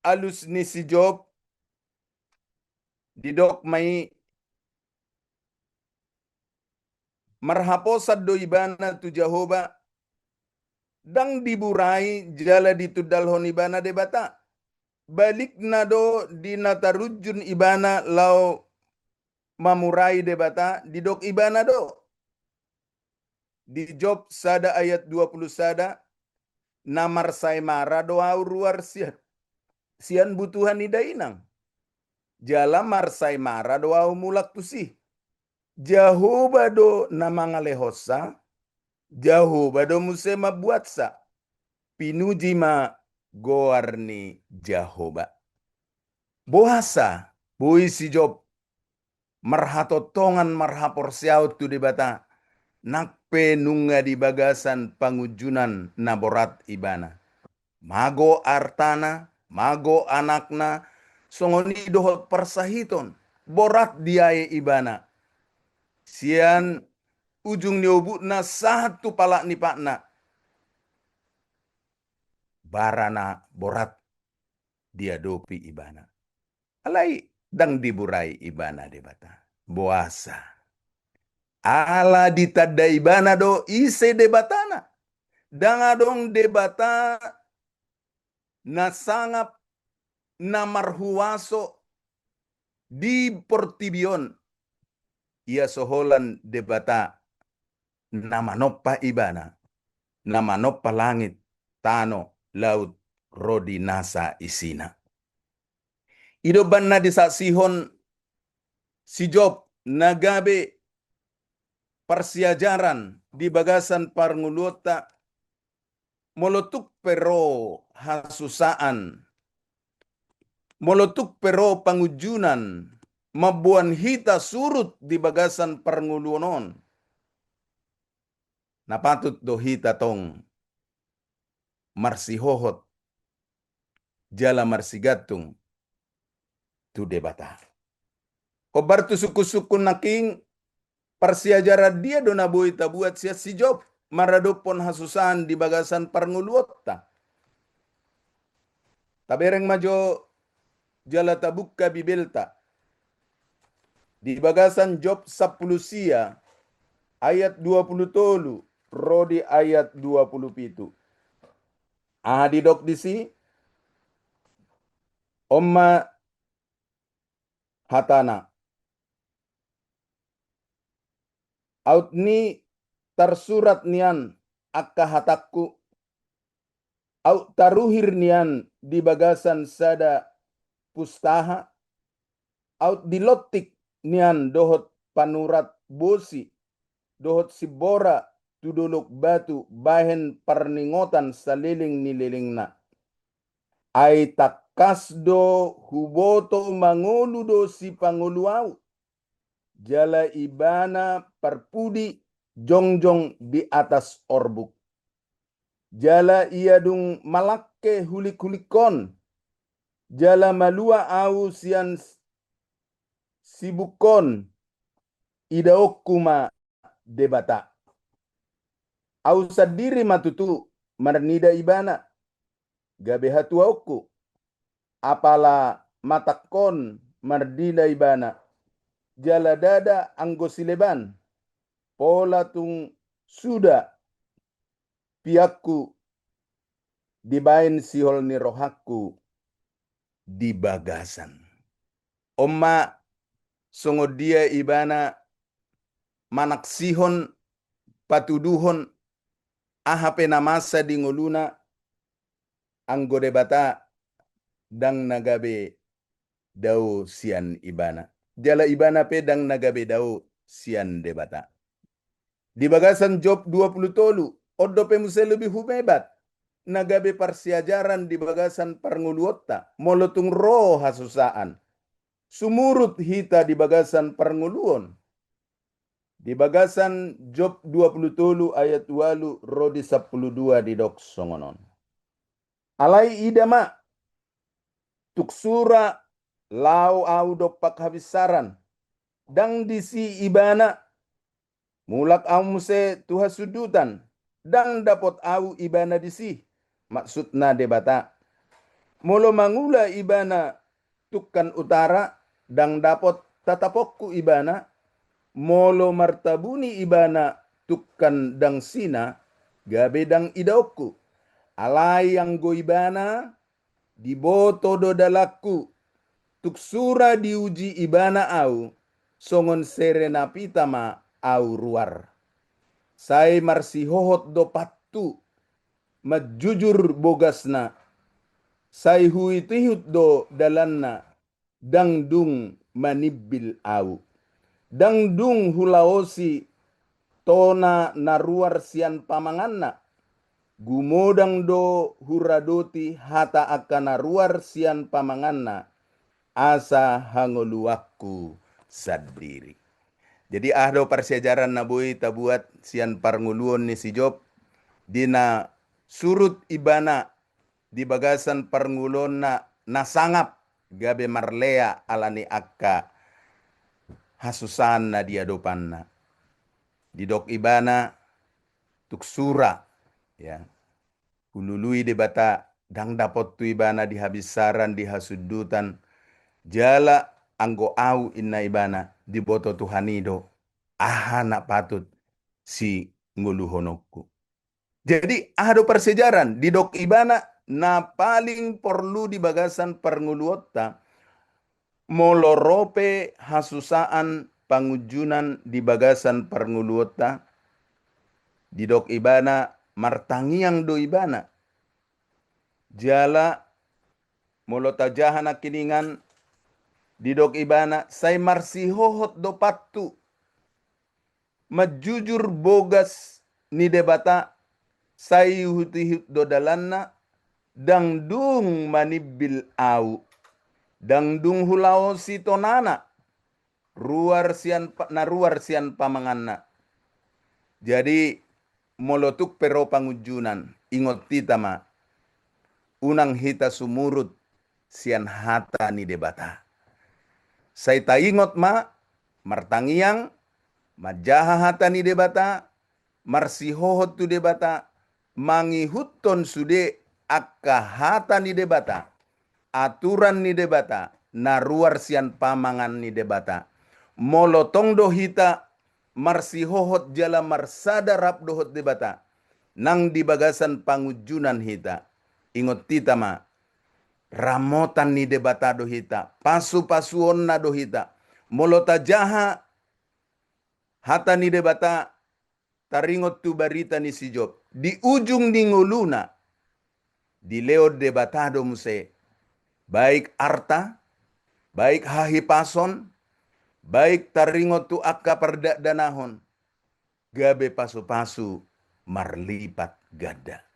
alus ni si Job, didok ma i, marhaposan do ibana tu Jahowa, ndang diburai jala ditundalhon ibana Debata. Balikna do di na tarunjun ibana laho mamurai Debata, didok ibana do di Job sada ayat dua pulu sada, na marsaemara do ahu ruar sian, sian butuha ni dainang, jala marsaemara do ahu mulak tusi. Jahowa do na mangalehonsa, Jahowa do muse mambuatsa. Pinuji ma goar ni Jahowa. Boasa boi si Job marhatongtongan, marhaporseaon tu Debata, nang pe nunga di bagasan pangunjunan na borat ibana? Mago artana, mago anakna, songon i dohot parsahiton, borat diae ibana. Sian ujung ni obukna sahat tu palak ni patna, bara na borat diadopi ibana. Alai ndang diburai ibana Debata. Boasa? Ala ditanda ibana do ise Debatana. Ndang adong Debata na sangap, na marhuaso di portibi on. Ia so holan Debata na manompa ibana, na manompa langit, tano, laut, ro di nasa isina. I do umbahen na disaksihon si Job na gabe parsiajaran di bagasan parngoluonta, molo tung pe ro hasusaan, Molo tung pe ro pangunjunan mamboan hita surut di bagasan parngoluon on, na patut do hita tong marsihohot jala marsigantung tu Debata. Hombar tu sungkun-sungkun nangkin, parsiajaran dia do na boi tabuat sian si Job maradophon hasusaan di bagasan parngoluonta? Tabereng ma jo jala tabuka Bibelta di bagasan Job sampulu sia ayat dua pulu tolu ro di ayat dua pulu pitu. Aha didok disi? On ma hatana: Aut ni tarsurat nian angka hatangku, aut taruhir nian di bagasan sada pustaha, aut dilontik nian dohot panurat bosi dohot simbora tu dolok batu bahen parningotan saleleng ni lelengna. Ai tangkas do huboto mangolu do sipangolu au, jala ibana parpudi jongjong di atas orbuk. Jala ia dung malangke hulik-hulikkon, jala malua au sian s-, sibukkon, idaonku ma Debata. Au sandiri ma tutu marnida ibana, gabe hatuaonku. Apala matangkon marnida ibana, jala ndada anggo sileban, pola tung suda piangku dibaen sihol ni rohangku di bagasan. On ma songon dia ibana manaksihon, patuduhon aha pe na masa di ngoluna, anggo Debata ndang na gabe dao sian ibana, jala ibana pe ndang na gabe dao sian Debata. Di bagasan Job dua pulu tolu, on dope muse lebih humebat na gabe parsiajaran di bagasan parngoluonta, molo tung ro hasusaan, sumurut hita di bagasan parngoluon. Di bagasan Job dua pulu tolu ayat ualu ro di sampulu dua didok songon on: Alai ida ma, tung sura laho au dompak habinsaran, ndang disi ibana. Mulak au muse tu hasundutan, ndang dapot au ibana disi, maksudna Debata. Molo mangula ibana tungkan utara, ndang dapot tataponku ibana. Molo martabuni ibana tungkan dangsina, gabe ndang idaonku. Alai anggo ibana, diboto do dalanku. Tung sura diuji ibana au, songon sere napita ma au ruar. Sai marsihohot do pattu, manjujur bogasna. Sai huitihut do dalanna, ndang dung manimbil au. Ndang dung hulaosi tona na ruar sian pamanganna. Gumodang do huradoti hata angka na ruar sian pamanganna, asa hangoluanku sandiri. Jadi, aha do parsiajaran na boi tabuat sian parngoluon ni si Job, di na surut ibana di bagasan parngoluonna na sangap gabe marlea ala ni angka hasusaan na diadopanna. Didok ibana, tung sura, ya, hulului Debata, ndang dapot tu ibana di habinsaran, di hasundutan, jala anggo au, inna ibana, diboto Tuhan i do aha na patut singoluhononku. Jadi, aha do parsiajaran? Didok ibana, na paling porlu di bagasan parngoluonta, molo ro pe hasusaan, pangunjunan di bagasan parngoluonta, didok ibana, martangiang do ibana. Jala, molo tajaha nangkiningan, didok ibana, sai marsihohot do pattu, manjujur bogas ni Debata, sai huitihut do dalanna, ndang dung manimbil au. Ndang dung hulaosi tonana, ruar sian pa-, na ruar sian pamanganna. Jadi, molo tung pe ro pangunjunan, ingot hita ma, unang hita sumurut sian hata ni Debata. Sai taingot ma, martangiang, manjaha hata ni Debata, marsihohot tu Debata, mangihuthon sude angka hata ni Debata, aturan ni Debata, na ruar sian pamangan ni Debata. Molo tong do hita marsihohot jala marsada rap dohot Debata, nang di bagasan pangunjunan hita, ingot hita ma, ramotan ni Debata do hita, pasupasuonna do hita. Molo tajaha hata ni Debata, taringot tu barita ni si Job, di ujung ni ngoluna, dilehon Debata do muse, baik arta, baik hahipason, baik taringot tu angka pardakdanahon, gabe pasupasu marlipat ganda.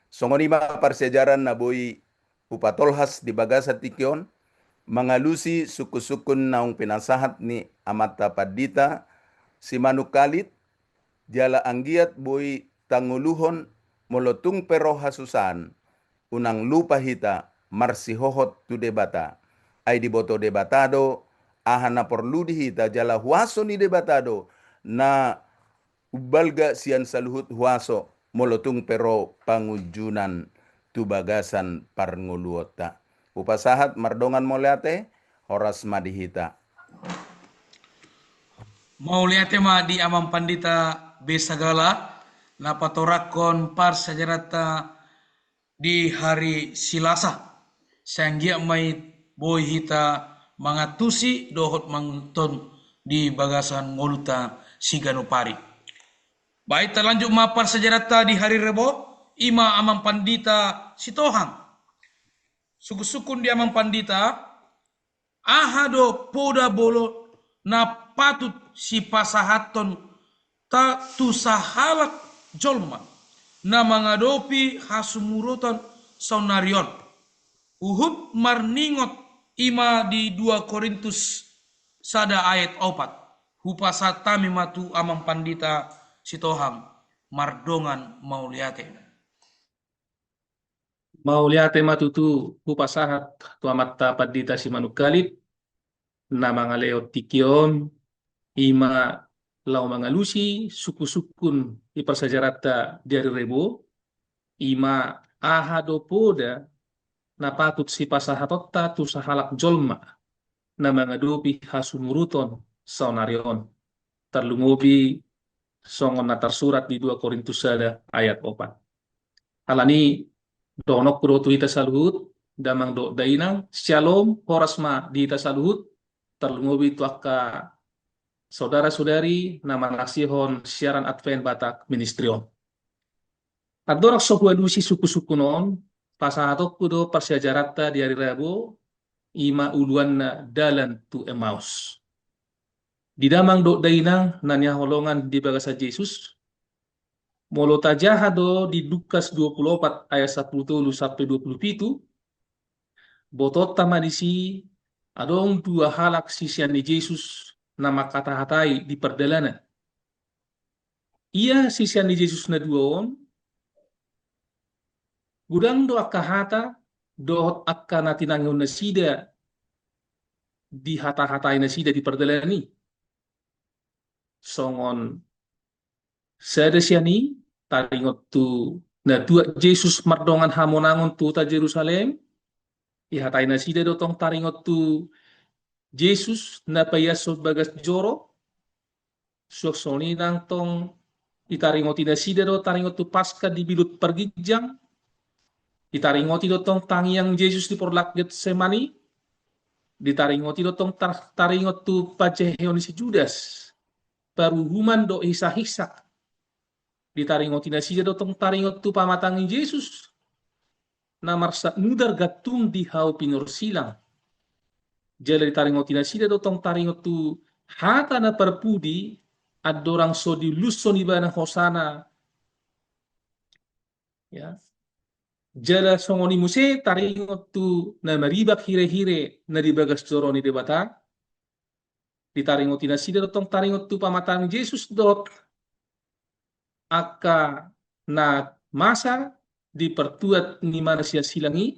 Songon i ma parsiajaran na boi hupatolhas di bagasan tingki on, mangalusi sungkunsungkun naung pinasahat ni amanta pandita Simanungkalit, jala anggiat boi tangoluhon molo tung pe ro hasusaan, unang lupa hita marsihohot tu Debata. Ai diboto Debata do aha na porlu di hita, jala huaso ni Debata do na umbalga sian saluhut huaso molo tung pe ro pangunjunan tu bagasan parngoluonta. Hupasahat mardongan mauliate, horas ma di hita. Mauliate ma di Amang Pandita Besagala, na patorangkon parsiajaranta di hari Silasa. Sai anggiat ma i boi hita mangantusi dohot mangihuthon di bagasan ngolunta siganup ari. Baik, talanjut ma parsiajaranta di hari Rebo, i ma Amang Pandita Sitohang. Sungkunsungkun di Amang Pandita, aha do poda bolon na patut sipasahathonta tu sahalak jolma na mangadopi hasumuruton saonari on? Huhut marningot i ma di dua Korintus sada ayat opat. Hupasahat hami ma tu Amang Pandita Sitohang, mardongan mauliate. Mauliate ma tutu hupasahat tu Amanta Pandita Simanungkalit, na mangalehon tingki on, i ma laho mangalusi sungkunsungkun di parsiajaranta di ari Rebo, i ma aha do poda na patut sipasahatonta tu sahalak jolma na mangadopi hasumuruton saonari on. Tarlumobi songon na tarsurat di dua Korintus sada ayat opat. Alani i dohononku do tu hita saluhut, damang dohot dainang, syalom, horas ma di hita saluhut, tarlumobi tu angka saudara-saudari na manaksihon siaran Advent Batak Ministry on. Andorang so hualusi sungkunsungkun on, pasahatonku do parsiajaranta di ari Rebo, i ma uluanna dalan tu Emmaus. Di damang dohot dainang na hinaholongan di bagasan Jesus, molo tajaha do di Lukas dua pulu opat ayat sampulu tolu sampe dua pulu pitu, botoonta ma disi adong dua halak sisean ni Jesus na mangkatahatai di pardalanan. Ia sisean ni Jesus na dua on, godang do angka hata dohot angka na tinangihon nasida dihatahatai nasida di pardalanan i. Songon sada sian i, taringot tu na tuat Jesus mardongan hamonangon tu huta Jerusalem, ihatai nasida do tong taringot tu Jesus na paiashon bagas joro. Suang songon i nang tong ditaringoti nasida do taringot tu Paska di bilut parginjang. Ditaringoti do tong tangiang Jesus di porlak Getsemani. Ditaringoti do tong tar-, taringot tu panjaheon ni si Judas, paruhuman dohot hisahisa. Ditaringoti nasida do tong taringot tu pamatang ni Jesus na marsatnudar gantung di hau pinorsilang. Jala ditaringoti nasida do tong taringot tu hata na parpudi andorang so diulushon ibana hosana. Ya. Jala songon i muse taringot tu na maribak hirehire na di bagas joro ni Debata, ditaringoti nasida do tong taringot tu pamataran ni Jesus dohot angka na masa di partuat ni manasiasilang i,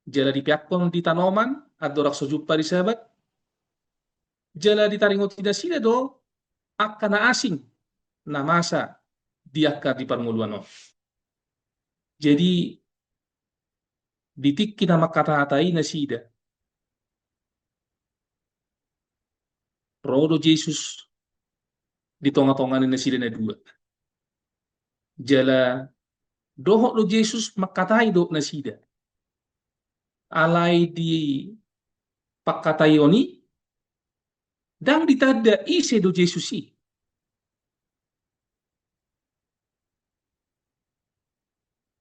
jala dipeakkon di tanoman andorang so jumpa di Sabat, jala ditaringoti nasida do angka na asing na masa di angka di parngoluan on. Jadi di tingki na mangkatahata i nasida, ro do Jesus di tongatonga ni nasida na dua. Jala dohot do Jesus mangkatai dohot nasida. Alai di pangkataion i ndang ditanda ise do Jesus i.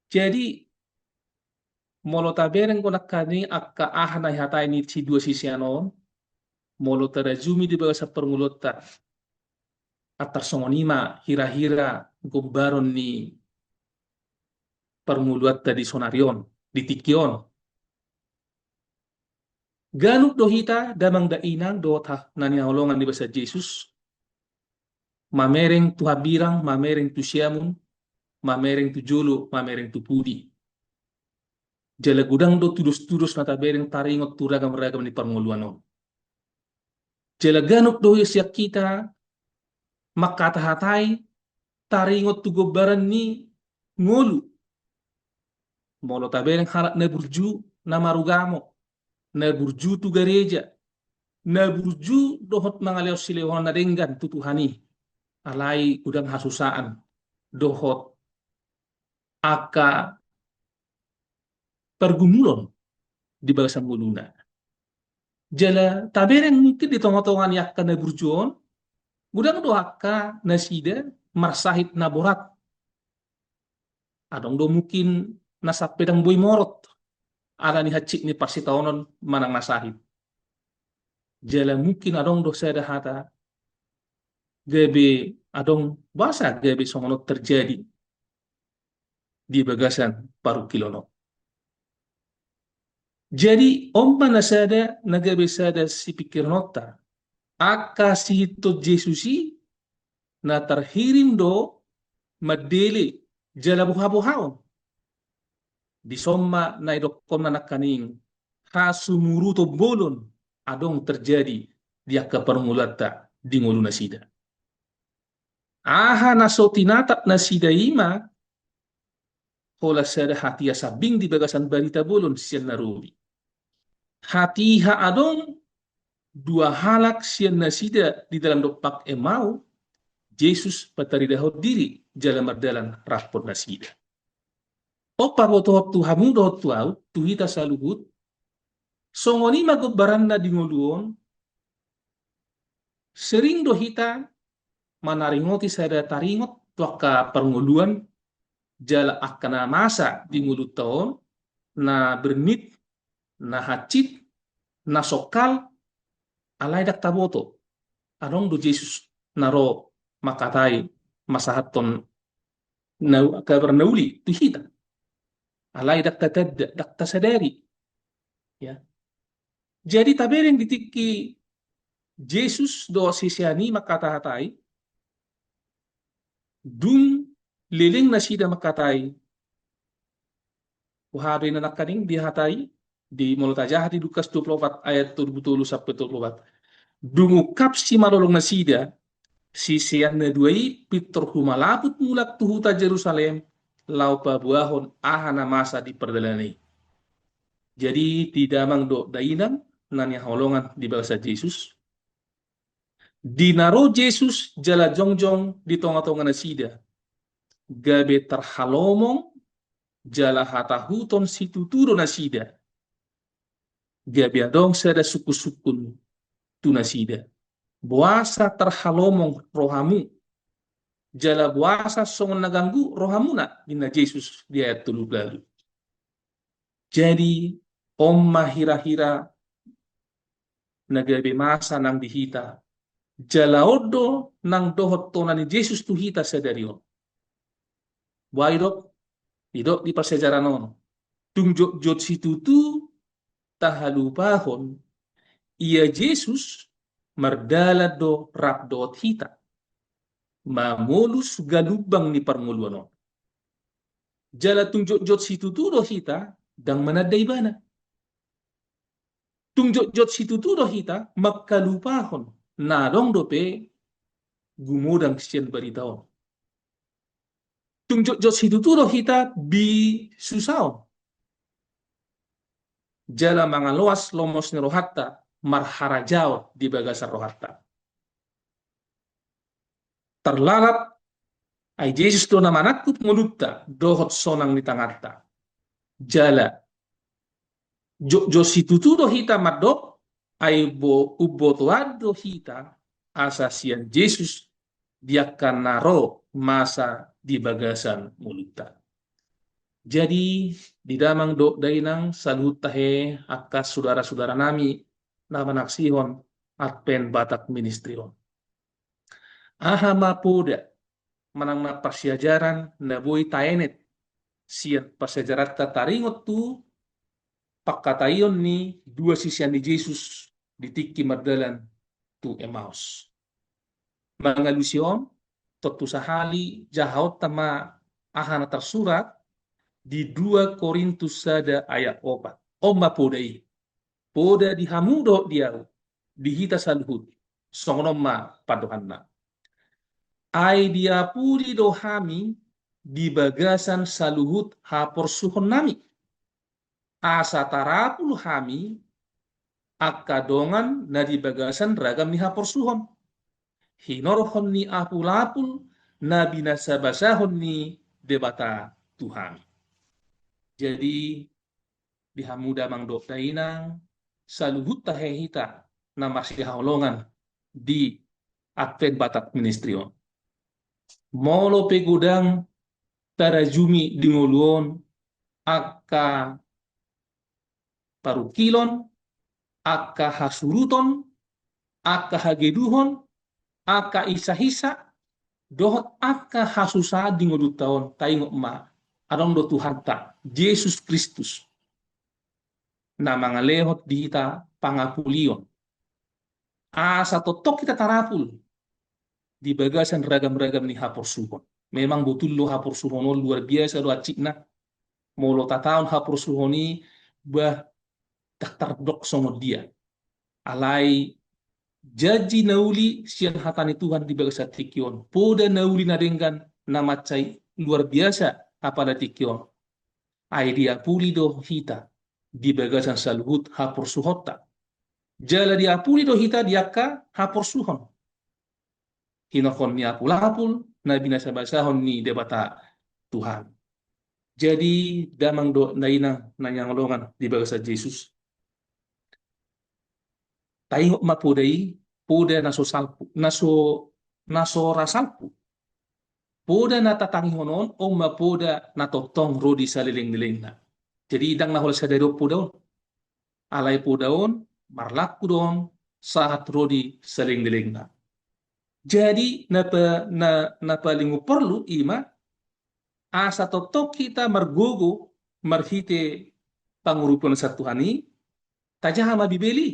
Jadi molo tabereng do nangkaning angka aha na dihatai ni sidua sisean on, molo tarajumi di bagasan parngoluanta, antar songon i ma hirahira gombaron ni parngoluanta di sonari on, di tingki on. Ganup do hita damang dainang dohot na nihaholongan ni basa Jesus, mamereng tu hambirang, mamereng tu siamun, mamereng tu jolo, mamereng tu pudi. Jala godang do tudostudos na tabereng taringot tu ragamragam ni parngoluan on. Jala ganup do sian hita mangkatahatai taringot tu gombaran ni ngolu. Molo tabereng halak na burju na marugamo, na burju tu gareja, na burju dohot mangalehon silehon na denggan tu Tuhan i, alai godang hasusaan dohot angka pargumulon di bagasan ngoluna. Jala tabereng mungkin di tongatonga ni angka na burju on godang do angka nasida marsahit na borat. Adong do mungkin na sampe ndang boi morot ala ni hansit ni parsitaonon manang na sahit. Jala mungkin adong do sada hata gabe adong basa gabe songon on terjadi di bagasan parungkilon on. Jadi on ma na sada na gabe sada sipingkirononta, angka sihiton Jesus i na tarhirim do mandele jala bohabohaon. Dison ma na idokkon na nangkaning hasumuruton bolon adong terjadi di angka parngoluanta di ngolu nasida. Aha na so tinatap nasida i ma holan sada hatiha sambing di bagasan barita bolon sian na robi. Hatiha adong dua halak sian nasida di dalan dompak Emau, Jesus pataridahon diri jala mardalan rap dohot nasida. On pabotohon tu hamu dohot tu ahu, tu hita saluhut, songon i ma gombaranna di ngolu on, sering do hita manaringoti sada taringot tu angka parngoluan jala angka na masa di ngolunta on, na bernit, na hansit, na songkal, alai ndang taboto. Adong do Jesus na ro mangkatai, masahathon na, kabar na uli tu hita. Alai ndang tatanda, ndang tasadari. Ya. Jadi tabereng di tingki Jesus dohot sisean i mangkatahatai, dung leleng nasida mangkatai. Boha do i na nangkaning dihatai di molo tajaha di Lukas dua puluh opat ayat tolu puluh tolu sampe tolu puluh opat. Dung ungkap simalolong nasida, sisean na dua i pintor humalaput mulak tu huta Jerusalem laho paboahon aha na masa di pardalanan i. Jadi di damang dohot dainang na nihaholongan di bagasan Jesus, di na ro Jesus jala jongjong di tongatonga nasida, gabe tarhalomong jala hatahuton situtu do nasida. Gabe adong sada sungkunsungkun tu nasida. Boasa tarhalomong rohamu, jala boasa songon na ganggu rohamuna, ninna Jesus di ayat tolu puluh ualu. Jadi on ma hirahira na gabe masa nang di hita, jala on do nang dohot tona ni Jesus tu hita sadari on. Boha didok, Didok di parsiajaran on, tung jotjot situtu tahalupahon, ia Jesus mardalan do rap dohot hita, mamolus galumbang ni parngoluan on. Jala tung jotjot situtu do hita ndang mananda ibana. Tung jotjot situtu do hita mangkalupahon na adong dope gumodang sian barita on. Tung jotjot situtu do hita bisusaon jala mangaloas lomos ni rohanta marharajaon di bagasan rohanta. Tarlalap, ai Jesus do na manangkup ngolunta dohot sonang ni tanganta. Jala jotjot situtu do hita mandok, ai bo-, umbotoan do hita asa sian Jesus di angka na ro masa di bagasan ngolunta. Jadi, di damang dohot dainang saluhut tahe, angka sudara-sudara nami na manaksihon Advent Batak Ministry on, aha ma poda manang na parsiajaran na boi taenet sian parsiajaranta taringot tu pangkataion ni dua sisean ni Jesus di tingki mardalan tu Emaus? Mangalusi on, tontu sahali jahaonta ma aha na tarsurat di dua Korintus sada ayat opat. On ma poda i. Poda di hamu dohot di ahu, di hita saluhut, songon on ma pandohanna. Ai diapuli do hami di bagasan saluhut haporsuhonnami, asa tarapul hami angka dongan na di bagasan ragam ni haporsuhon, hinorhon ni apulapul na binasabasahon ni Debata tu hami. Jadi, di hamu damang dohot dainang, saluhut tahe hita na marsihaholongan di Advent Batak Ministry on. Molo pe godang tarajumi di ngolu on angka parungkilon, angka hasuruton, angka hageduhon, angka isahisa, dohot angka hasusaan di ngolunta on, taingot ma, adong do Tuhanta, Jesus Kristus, na mangalehon di hita pangapulion. Asa tongtong hita tarapul di bagasan ragam-ragam ni haporsuhon. Memang botul do haporsuhon on luar biasa do hansikna. Molo tataon haporsuhon i, bah, ndang tardok songon dia. Alai janji na uli sian hata ni Tuhan di bagasan tingki on, poda na uli na denggan na mansai luar biasa apala tingki on. Ai diapuli do hita di bagasan saluhut haporsuhonta. Jala diapuli do hita di angka haporsuhon, hinorhon ni apulapul na binasabasahon ni Debata Tuhan. Jadi, damang dohot dainang na hinaholongan di bagasan Jesus, taingot ma poda i, poda na so salpu, na so, na so ra salpu. Poda na tatangihon on, on ma poda na tongtong ro di salelenglelengna. Jadi, ndang na holan sada dohot poda on. Alai poda on marlaku do on sahat ro di salelenglelengna. Jadi, na pa-, na, na paling porlu i ma, asa tongtong hita margogo marhite pangurupion sian Tuhan i, tajaha ma Bibel i.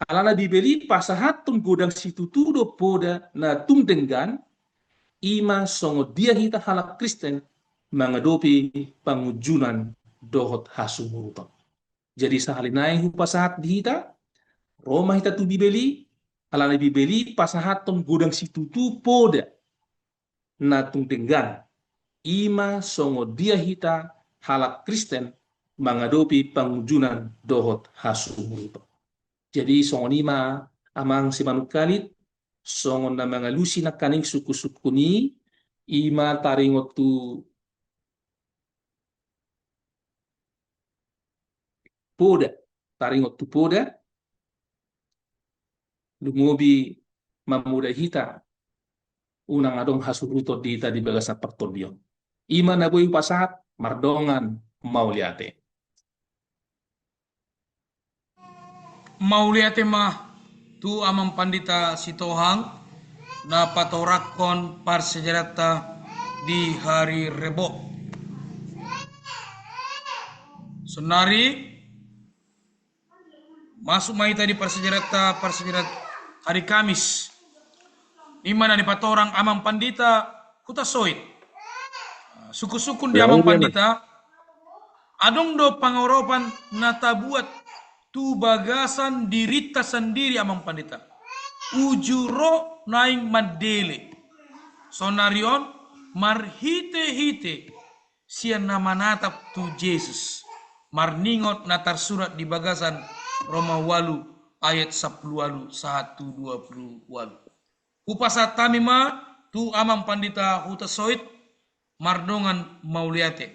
Alana Bibel i pasahathon godang situtu do poda na tung denggan, i ma songon dia hita halak Kristen mangadopi pangunjunan dohot hasumuruton. Jadi sahali nai hupasahat di hita, ro ma hita tu Bibel i, alana Bibel i pasahathon godang situtu poda na tung denggan, i ma songon dia hita halak Kristen mangadopi pangunjunan dohot hasumuruton. Jadi songon i ma amang simanungkalit, songon na mangalusi nangkaning sungkunsungkun i, i ma taringot tu poda, taringot tu poda, lumobi mamodai hita, unang adong hasuruton di hita di bagasan partondion. I ma na boi hupasahat, mardongan mauliate. Mauliate ma tu Amang Pandita Sitohang na patorangkon parsiajaranta di hari Rebo. Sonari masuk ma hita di parsiajaranta, parsiajaran hari Kamis. I ma na dipatorang Amang Pandita Hutasoit. Sungkun-sungkun di Amang Pandita, adong do pangaropan na tabuat tu bagasan dirinta sandiri Amang Pandita. Uju ro naeng mandele. Sonari on marhite-hite sian na manatap tu Jesus, marningot na tarsurat di bagasan Roma ualu ayat sampulu ualu sahat tu dua pulu ualu. Hupasahat hami ma tu Amang Pandita Hutasoit, mardongan mauliate.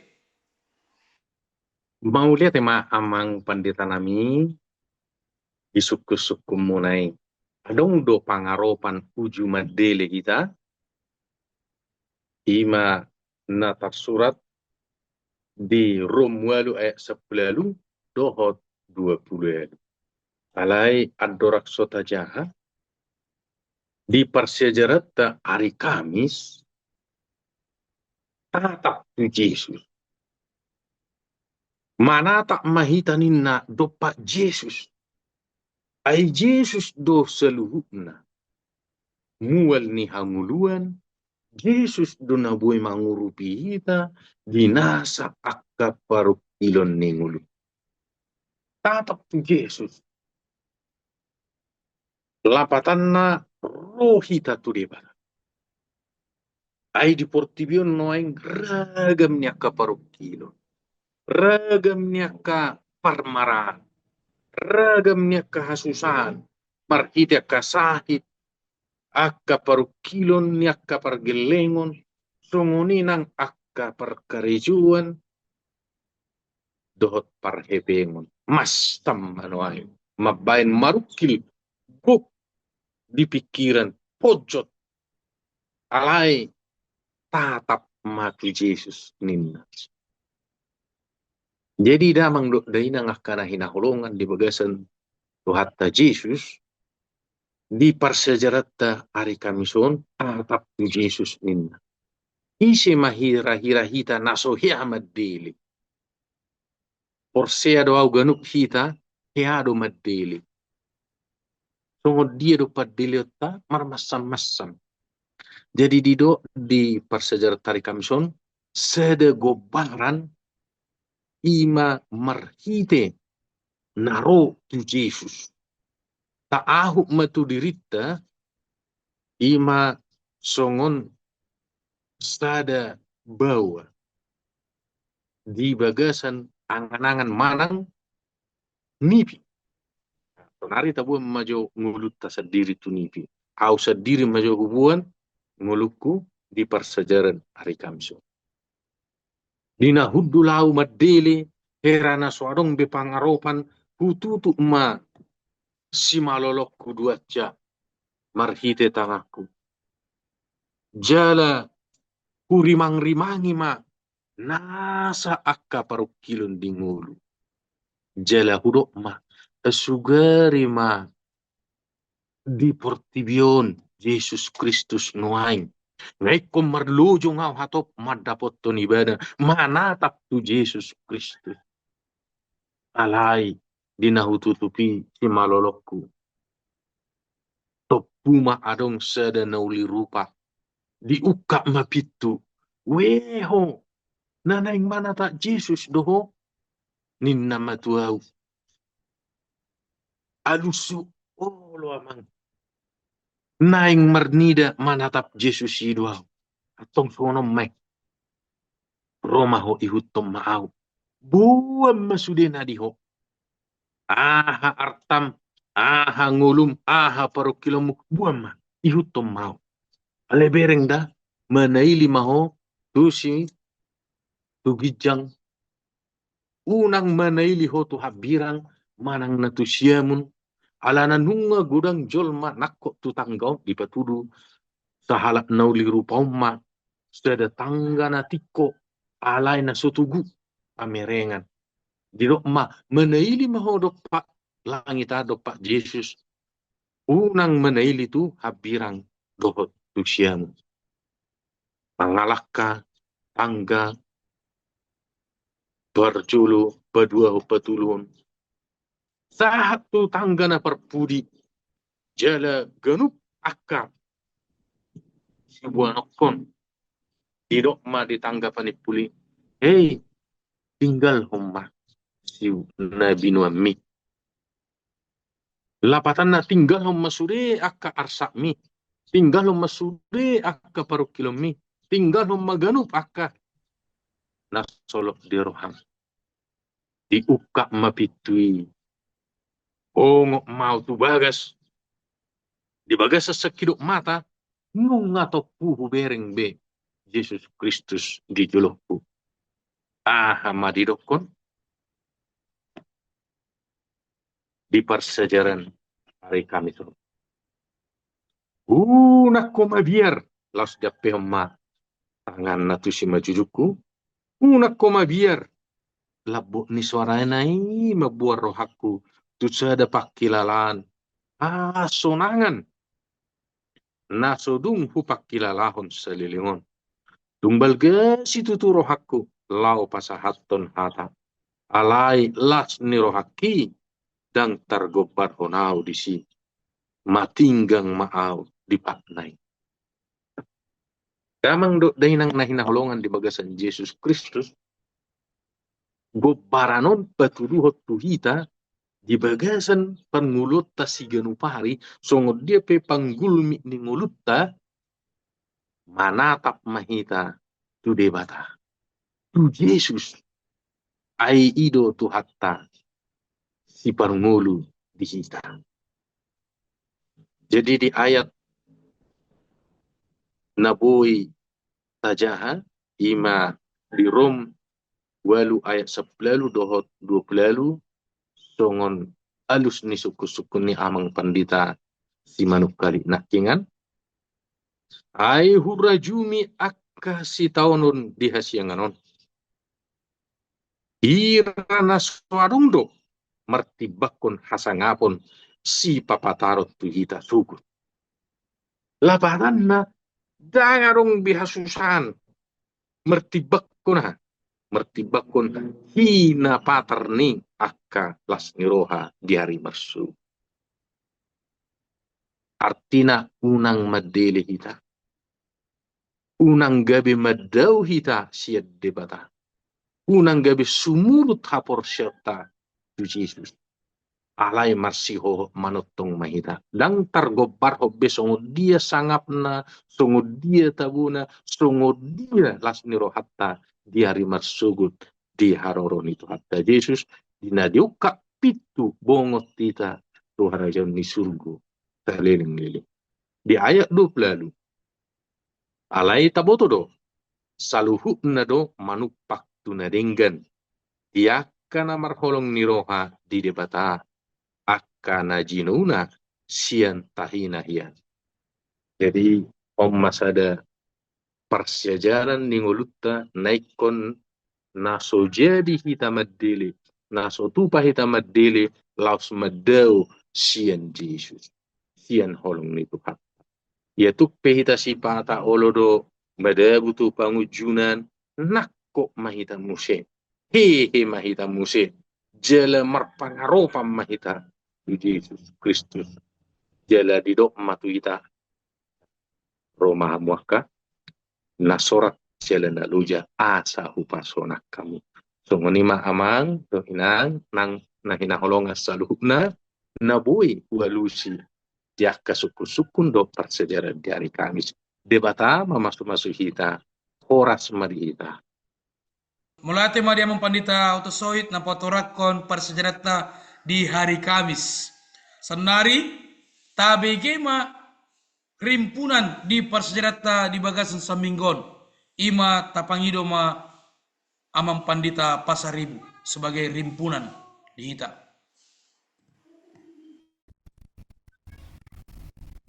Mauliate ma Amang Pandita nami, di sungkun-sungkunmuna i. Adong do pangaropan uju mandele hita, i ma na tarsurat di Rom ualu ayat sampulu ualu dohot dua pulu ualu. Alai andorang so tajaha, di parsiajaranta ari Kamis, tatap tu Jesus. Manatap ma hita ninna dompak Jesus. Ai Jesus do saluhutna. Mual ni hangoluan, Jesus do na boi mangurupi hita di nasa angka parungkilon ni ngolu. Tatap tu Jesus. Lapatanna ro hita tu Debata. Ai di portibi on nuaeng ragam ni angka parungkilon, ragam ni angka parmaraan, ragam ni angka hasusaan, marhite angka sahit, angka parungkilon ni angka pargellengon, songon i nang angka parkarejoan, dohot parhepengon. Masam ma nuaeng mambaen marungkil, gok di pingkiran, ponjot, alai tatap ma tu Jesus ninna. Jadi damang dohot dainang angka na hinaholongan di bagasan Tuhanta Jesus, di parsiajaranta ari Kamis on, tatap tu Jesus ninna. Ise ma hira-hira hita na so hea mandele? Porsea do au ganup hita hea do mandele. Songon dia do pandeleonta? Marmansam-mansam. Jadi didok di parsiajaranta ari Kamis on, sada gombaran i ma marhite na ro tu Jesus. Taahup ma tu dirinta i ma songon sada baoa di bagasan angan-angan manang nipi. Sonari taboan ma jo ngolunta sandiri tu nipi. Au sandiri ma jo huboan ngolungku di parsiajaran ari Kamis on. Di na hundul au mandele, hera na so adong be pangaropan, hututup ma simalolongku duansa marhite tanganku. Jala hurimang-rimangi ma nasa angka parungkilon di ngolu. Jala hudok ma, sugari ma di portibi on Jesus Kristus nuaeng. Nga ingkon marlojong au hatop mandapothon ibana, manatap tu Jesus Kristus. Alai di na hututup i simalolongku, tompu ma adong sada na uli rupa. Diungkap ma pintu. Weho, na naeng manatap Jesus do ho? Ninna ma tu au. Alus olo amang. Naeng marnida manatap Jesus i do au. Antong songon on ma i. Ro ma ho ihuthon ma au. Boan ma sude na di ho. Aha artam, aha ngolum, aha parungkilonmu, boan ma, ihuthon ma au. Alai bereng da, manaili ma ho tusi tu ginjang. Unang manaili ho tu hambirang manang na tu siamun. Alana nunga godang jolma nangkok tu tangga on, dipatudu sahalak na uli rupa on ma sada tangga na tingko, alai na so togu pamerengan. Didok ma, manaili ma ho dompak langit, a dompak Jesus. Unang manaili tu hambirang dohot tu siamun. Mangalangka tangga parjolo paduahon, patoluhon, sahat tu tangga na parpudi, jala ganup angka siboanonhon. Didok ma di tangga panimpuli, "Hei, tinggalhon ma siu na binoanmi." Lapatanna, tinggalhon ma sude angka arsakmi, tinggalhon ma sude angka parungkilonmi, tinggalhon ma ganup angka na solot di roham. Diungkap ma pintu i. Bongot ma au tu bagas. Di bagasan sangkidop mata, nunga tompu hubereng be Jesus Kristus di jolongku. Aha ma didokkon di parsiajaran ari Kamis on? Unang ho mabiar, laos diampehon ma tanganna tu simanjujungku. Unang ho mabiar, lambok ni soarana i mamboan rohangku tu sada pangkilalaan hasonangan na so dung hupangkilalahon saleleng on. Tung balga situtu rohangku laho pasahathon hata. Alai las ni rohangki ndang targombarhon au disi. Matinggang ma au di patna i. Damang dohot dainang na hinaholongan di bagasan Jesus Kristus, gombaran on patuduhon tu hita di bagasan parngoluonta siganup ari, songon dia pe panggulmit ni ngolunta, manatap ma hita tu Debata, tu Jesus. Ai i do Tuhanta siparngolu di hita. Jadi di ayat na boi tajaha, i ma di Rom ualu ayat sampulu dohot dua pulu, songon alus ni sungkun-sungkun ni amang pandita Simanungkalit nangkiningan. Ai hurajumi angka sitaonon di hasiangan on. Hira na so adong do martimbangkon hasangapon sipapataron tu hita sogot. Lapatanna, ndang adong be hasusahan martimbangkon aha? Martimbangkon hinapatar ni angka las ni roha di ari marsogot. Artina unang mandele hita. Unang gabe mandao hita sian Debata. Unang gabe sumurut haporseaonta tu Jesus. Alai marsihohot manongtong ma hita. Ndang targombarhon be songon dia sangapna, songon dia tabona, songon dia las ni rohanta di ari marsogot di haroro ni Tuhanta Jesus, di na diungkap pintu bongot hita tu harajaon ni surgo saleleng-leleng. Di ayat dua pulu ualu. Alai taboto do, saluhutna do manumpak tu na denggan, di angka na marholong ni roha di Debata, angka na jinouna sian tahina hian. Jadi, on ma sada parsiajaran ni ngolunta, na ingkon na so jadi hita mandele, na so tupa hita mandele, laos mandao sian Jesus, sian holong ni Tuhan. Ia tung pe hita sipata olo do madabu tu pangunjunan, nangkok ma hita muse, hehe ma hita muse, jala marpangaropan ma hita tu Jesus Kristus. Jala didok ma tu hita, ro ma hamu angka na sorat jala na loja, asa hupasonang hamu. Songon i ma amang dohot inang, nang na hinaholongan saluhutna, na boi hualusi di angka sungkun-sungkun dohot parsiajaran di ari Kamis. Debata mamasu-masu hita, horas ma di hita. Mauliate ma di amang pandita Oto Sohit na patorangkon parsiajaranta di hari Kamis. Saonari, tabege ma rimpunan di parsiajaranta di bagasan saminggu on. I ma tapangido ma amang pandita Pasaribu sebagai rimpunan di hita.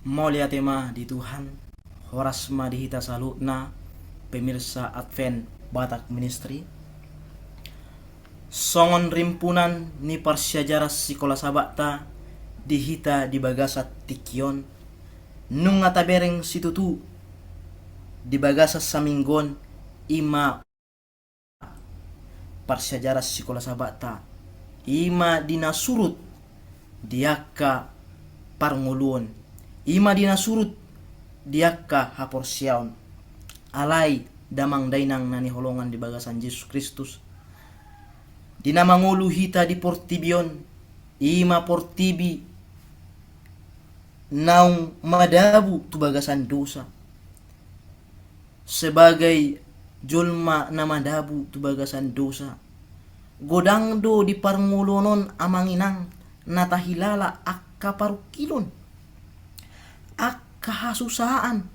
Mauliate ma di Tuhan, horas ma di hita saluhutna, pemirsa Advent Batak Ministry. Songon rimpunan ni parsiajaran sikola Sabatta di hita di bagasan tingki on, nunga tabereng situtu di bagasan saminggu on, i ma, parsiajaran sikola Sabatta, i ma di na surut di angka parngoluon, i ma di na surut di angka haporseaon. Alai damang dainang na hinaholongan di bagasan Jesus Kristus, di na mangolu hita di portibi on, i ma portibi naung madabu tu bagasan dosa. Sebagai jolma na madabu tu bagasan dosa, godang do di parngoluon on, amang inang, na tahilala angka parungkilon, angka hasusaan.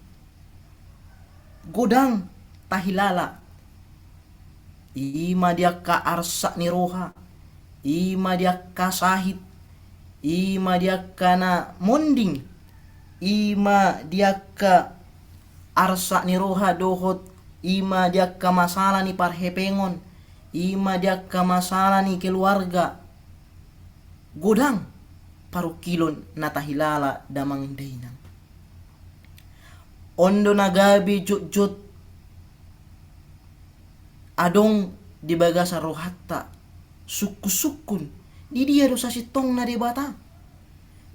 Godang tahilala, i ma di angka arsak ni roha, i ma di angka sahit, i ma di angka na monding, i ma di angka arsak ni roha dohot i ma di angka masalah ni parhepengon, i ma di angka masalah ni keluarga. Godang parungkilon na tahilala damang dainang. On do na gabe jotjot adong di bagasan rohanta, sungkunsungkun, di dia do sasintongna Debata?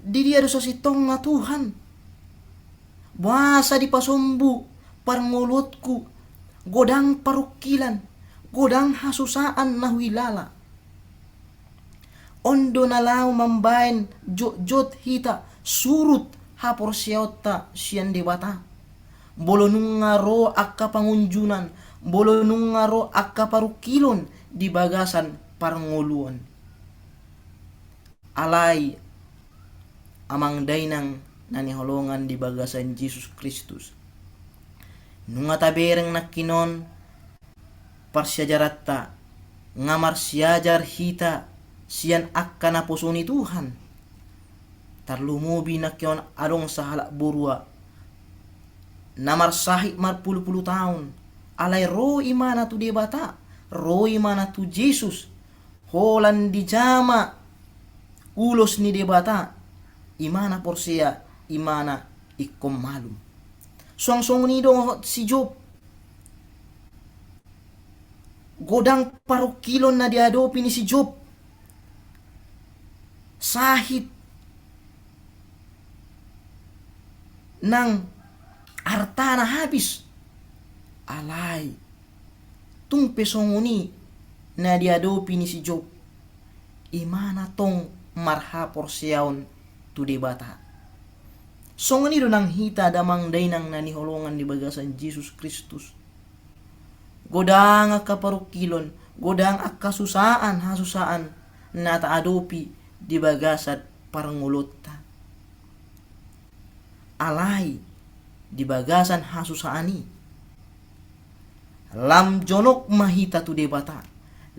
Di dia do sasintongna Tuhan? Boasa dipasombu parngoluonku, godang parungkilon, godang hasusaan na huhilala? On do na laho mambaen jotjot hita, surut haporseaonta sian Debata. Molo nunga ro angka pangunjunan, molo nunga ro angka parungkilon di bagasan parngoluon. Alai amang dainang na hinaholongan di bagasan Jesus Kristus, nunga tabereng nangkinon parsiajaranta, nga marsiajar hita sian angka naposo ni Tuhan. Tarlumobi nangkinon adong sahalak borua na marsahit marpulupulu taon, alai ro imana tu Debata, ro imana tu Jesus, holan dijama ulos ni Debata, imana porsea, imana ingkon malum. Suang songon i dohot si Job. Godang parungkilon na diadopi ni si Job. Sahit, nang artana habis. Alai tung pe songon i na diadopi ni si Job, imana tong marhaporseaon tu Debata. Songon i do nang hita damang dainang na hinaholongan di bagasan Jesus Kristus. Godang angka parungkilon, godang angka susaan, hasusaan na taadopi di bagasan parngoluonta. Alai di bagasan hasusaan i, lam jonok ma hita tu Debata,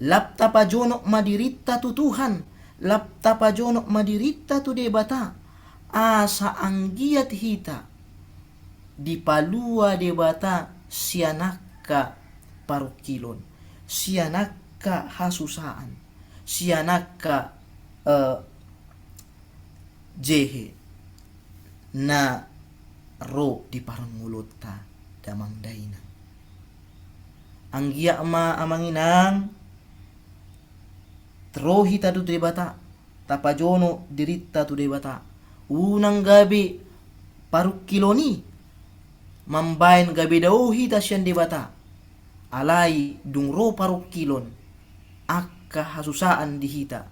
lam tapajonok ma dirinta tu Tuhan, lam tapajonok ma dirinta tu Debata, asa anggiat hita dipalua Debata sian angka parungkilon, sian angka hasusaan, sian angka, eh, jehe na ro di parngoluonta damang dainang. Anggiat ma amang inang, ro hita tu Debata, tapajonok dirinta tu Debata. Unang gabe parungkilon i mambaen gabe dao hita sian Debata. Alai dung ro parungkilon, angka hasusaan di hita,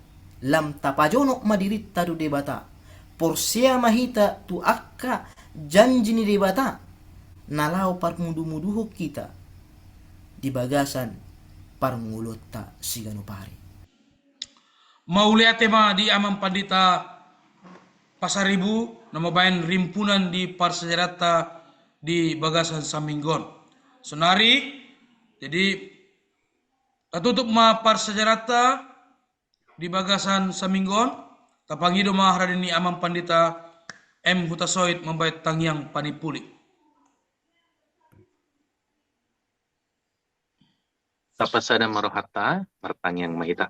lam tapajonok ma dirinta tu Debata. Porsea ma hita tu angka janji ni Debata na laho parmudumuduhon hita di bagasan parngoluonta siganup ari. Mauliate ma di Amang Pandita Pasaribu na mambaen rimpunan di parsiajaranta di bagasan saminggu on. Sonari, jadi, tatutup ma parsiajaranta di bagasan saminggu on, tapangido ma harani ni Amang Pandita M Hutasoit mambaen tangiang panipuli. Tapasada ma rohanta, martangiang ma hita.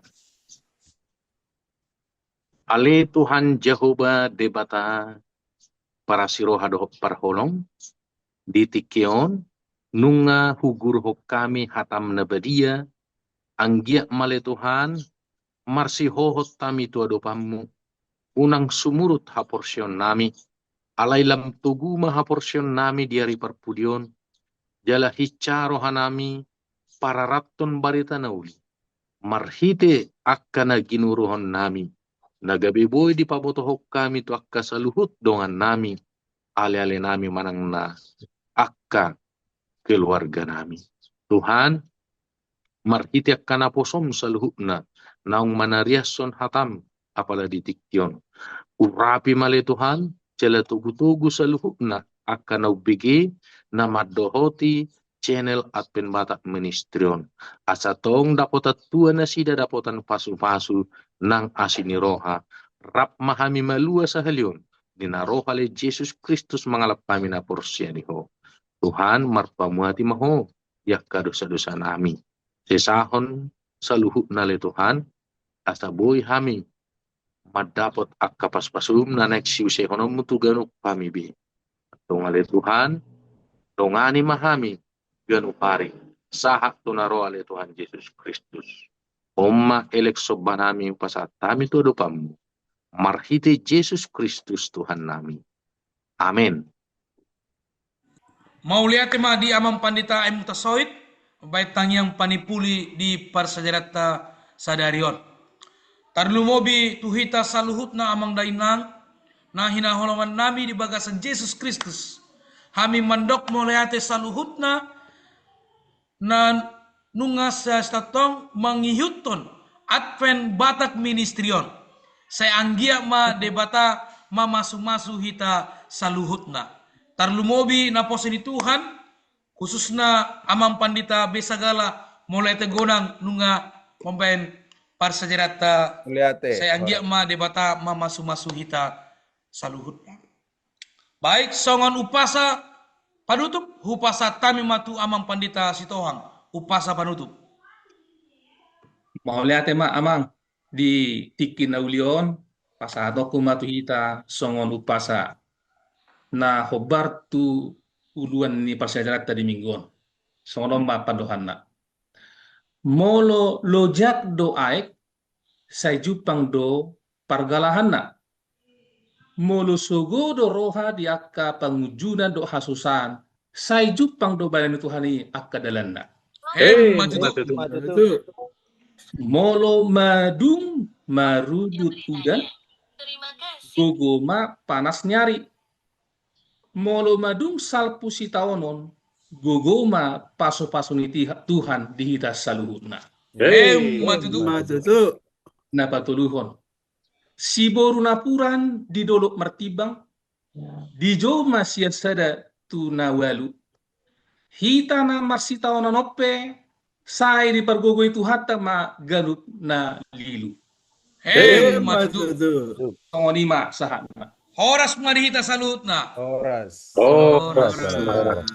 Ale Tuhan Jahowa Debata, parasiroha dohot parholong, di tingki on nunga huguruhon hami hatam na badia, Anggiat ma ale Tuhan, marsihohot hami tu adopanmu, unang sumurut haporseaonnami, alai lam togu ma haporseaonnami di ari parpudi on, jala hinsa rohanami pararathon barita na uli, marhite angka na ginuruhonnami, na gabe boi dipabotohon hami tu angka saluhut dongannami, alealenami manang na angka keluarganami. Tuhan, marhite angka naposom saluhutna, naung manariashon hatam apala di tingki on. Urapi ma ale Tuhan, jala togutogu saluhutna angka na umbege na mandohoti channel Advent Batak Ministry on. Asa tong dapotan tua nasida dapotan pasupasu nang asi ni roha. Rap ma hami malua sahali on, di na roha ale Jesus Kristus mangalap hami na porsea di Ho. Tuhan, marpamuati ma Ho di angka dosadosanami. Sesahon saluhutna ale Tuhan, asa boi hami mandapot angka pasupasum na naeng siusehononmu tu ganup hami be. Antong ale Tuhan, dongani ma hami ganup ari, sahat tu na ro ale Tuhan Jesus Kristus. On ma elek sombanami hupasahat hami tu adopanmu, marhite Jesus Kristus Tuhannami. Amen. Mauliate ma di Amang Pandita M. Hutasoit, baen tangiang panipuli di parsiajaranta sadari on. Tarlumobi tu hita saluhutna amang dainang, na hinaholongannami di bagasan Jesus Kristus. Hami mandok mauliate saluhutna, na nunga sai tongtong mangihuthon Advent Batak Ministry on. Sai anggiat ma Debata mamasumasu hita saluhutna. Tarlumobi naposo ni Tuhan, khususna Amang Pandita B. Sagala, mauliate godang nunga mambaen parsiajaranta. Mauliate. Sai anggiat ma Debata mamasumasu hita saluhutna. Baik, songon umpasa panutup, hupasahat hami ma tu Amang Pandita Sitohang, umpasa panutup. Mauliate ma Amang, di tingki na uli on, pasahatonku ma tu hita songon umpasa na hombar tu uluan ni parsiajaranta di Minggu on. Songon on ma pandohanna. Molo lojak do aek, sai jumpang do pargalahanna. Molo sogo do roha di angka pangunjunan dohot hasusaan, sai jumpang do bahenon ni Tuhan i angka dalanna. Emma tutu. Emma tutu. Molo madung marudut udan, gogo ma panas ni ari. Molo madung salpu sitaonon, gogo ma pasupasu ni tiha-, Tuhan di hita saluhutna. Emma tutu. Emma tutu. Na patoluhon. Siboru napuran di dolok martimbang, dijou ma sian sada tu na ualu. Hita na marsitaonon on pe, sai dipargogoi Tuhanta ma ganup na lilu. Emma tutu. Songon i ma sahatna. Horas ma di hita saluhutna. Horas. Horas. Horas.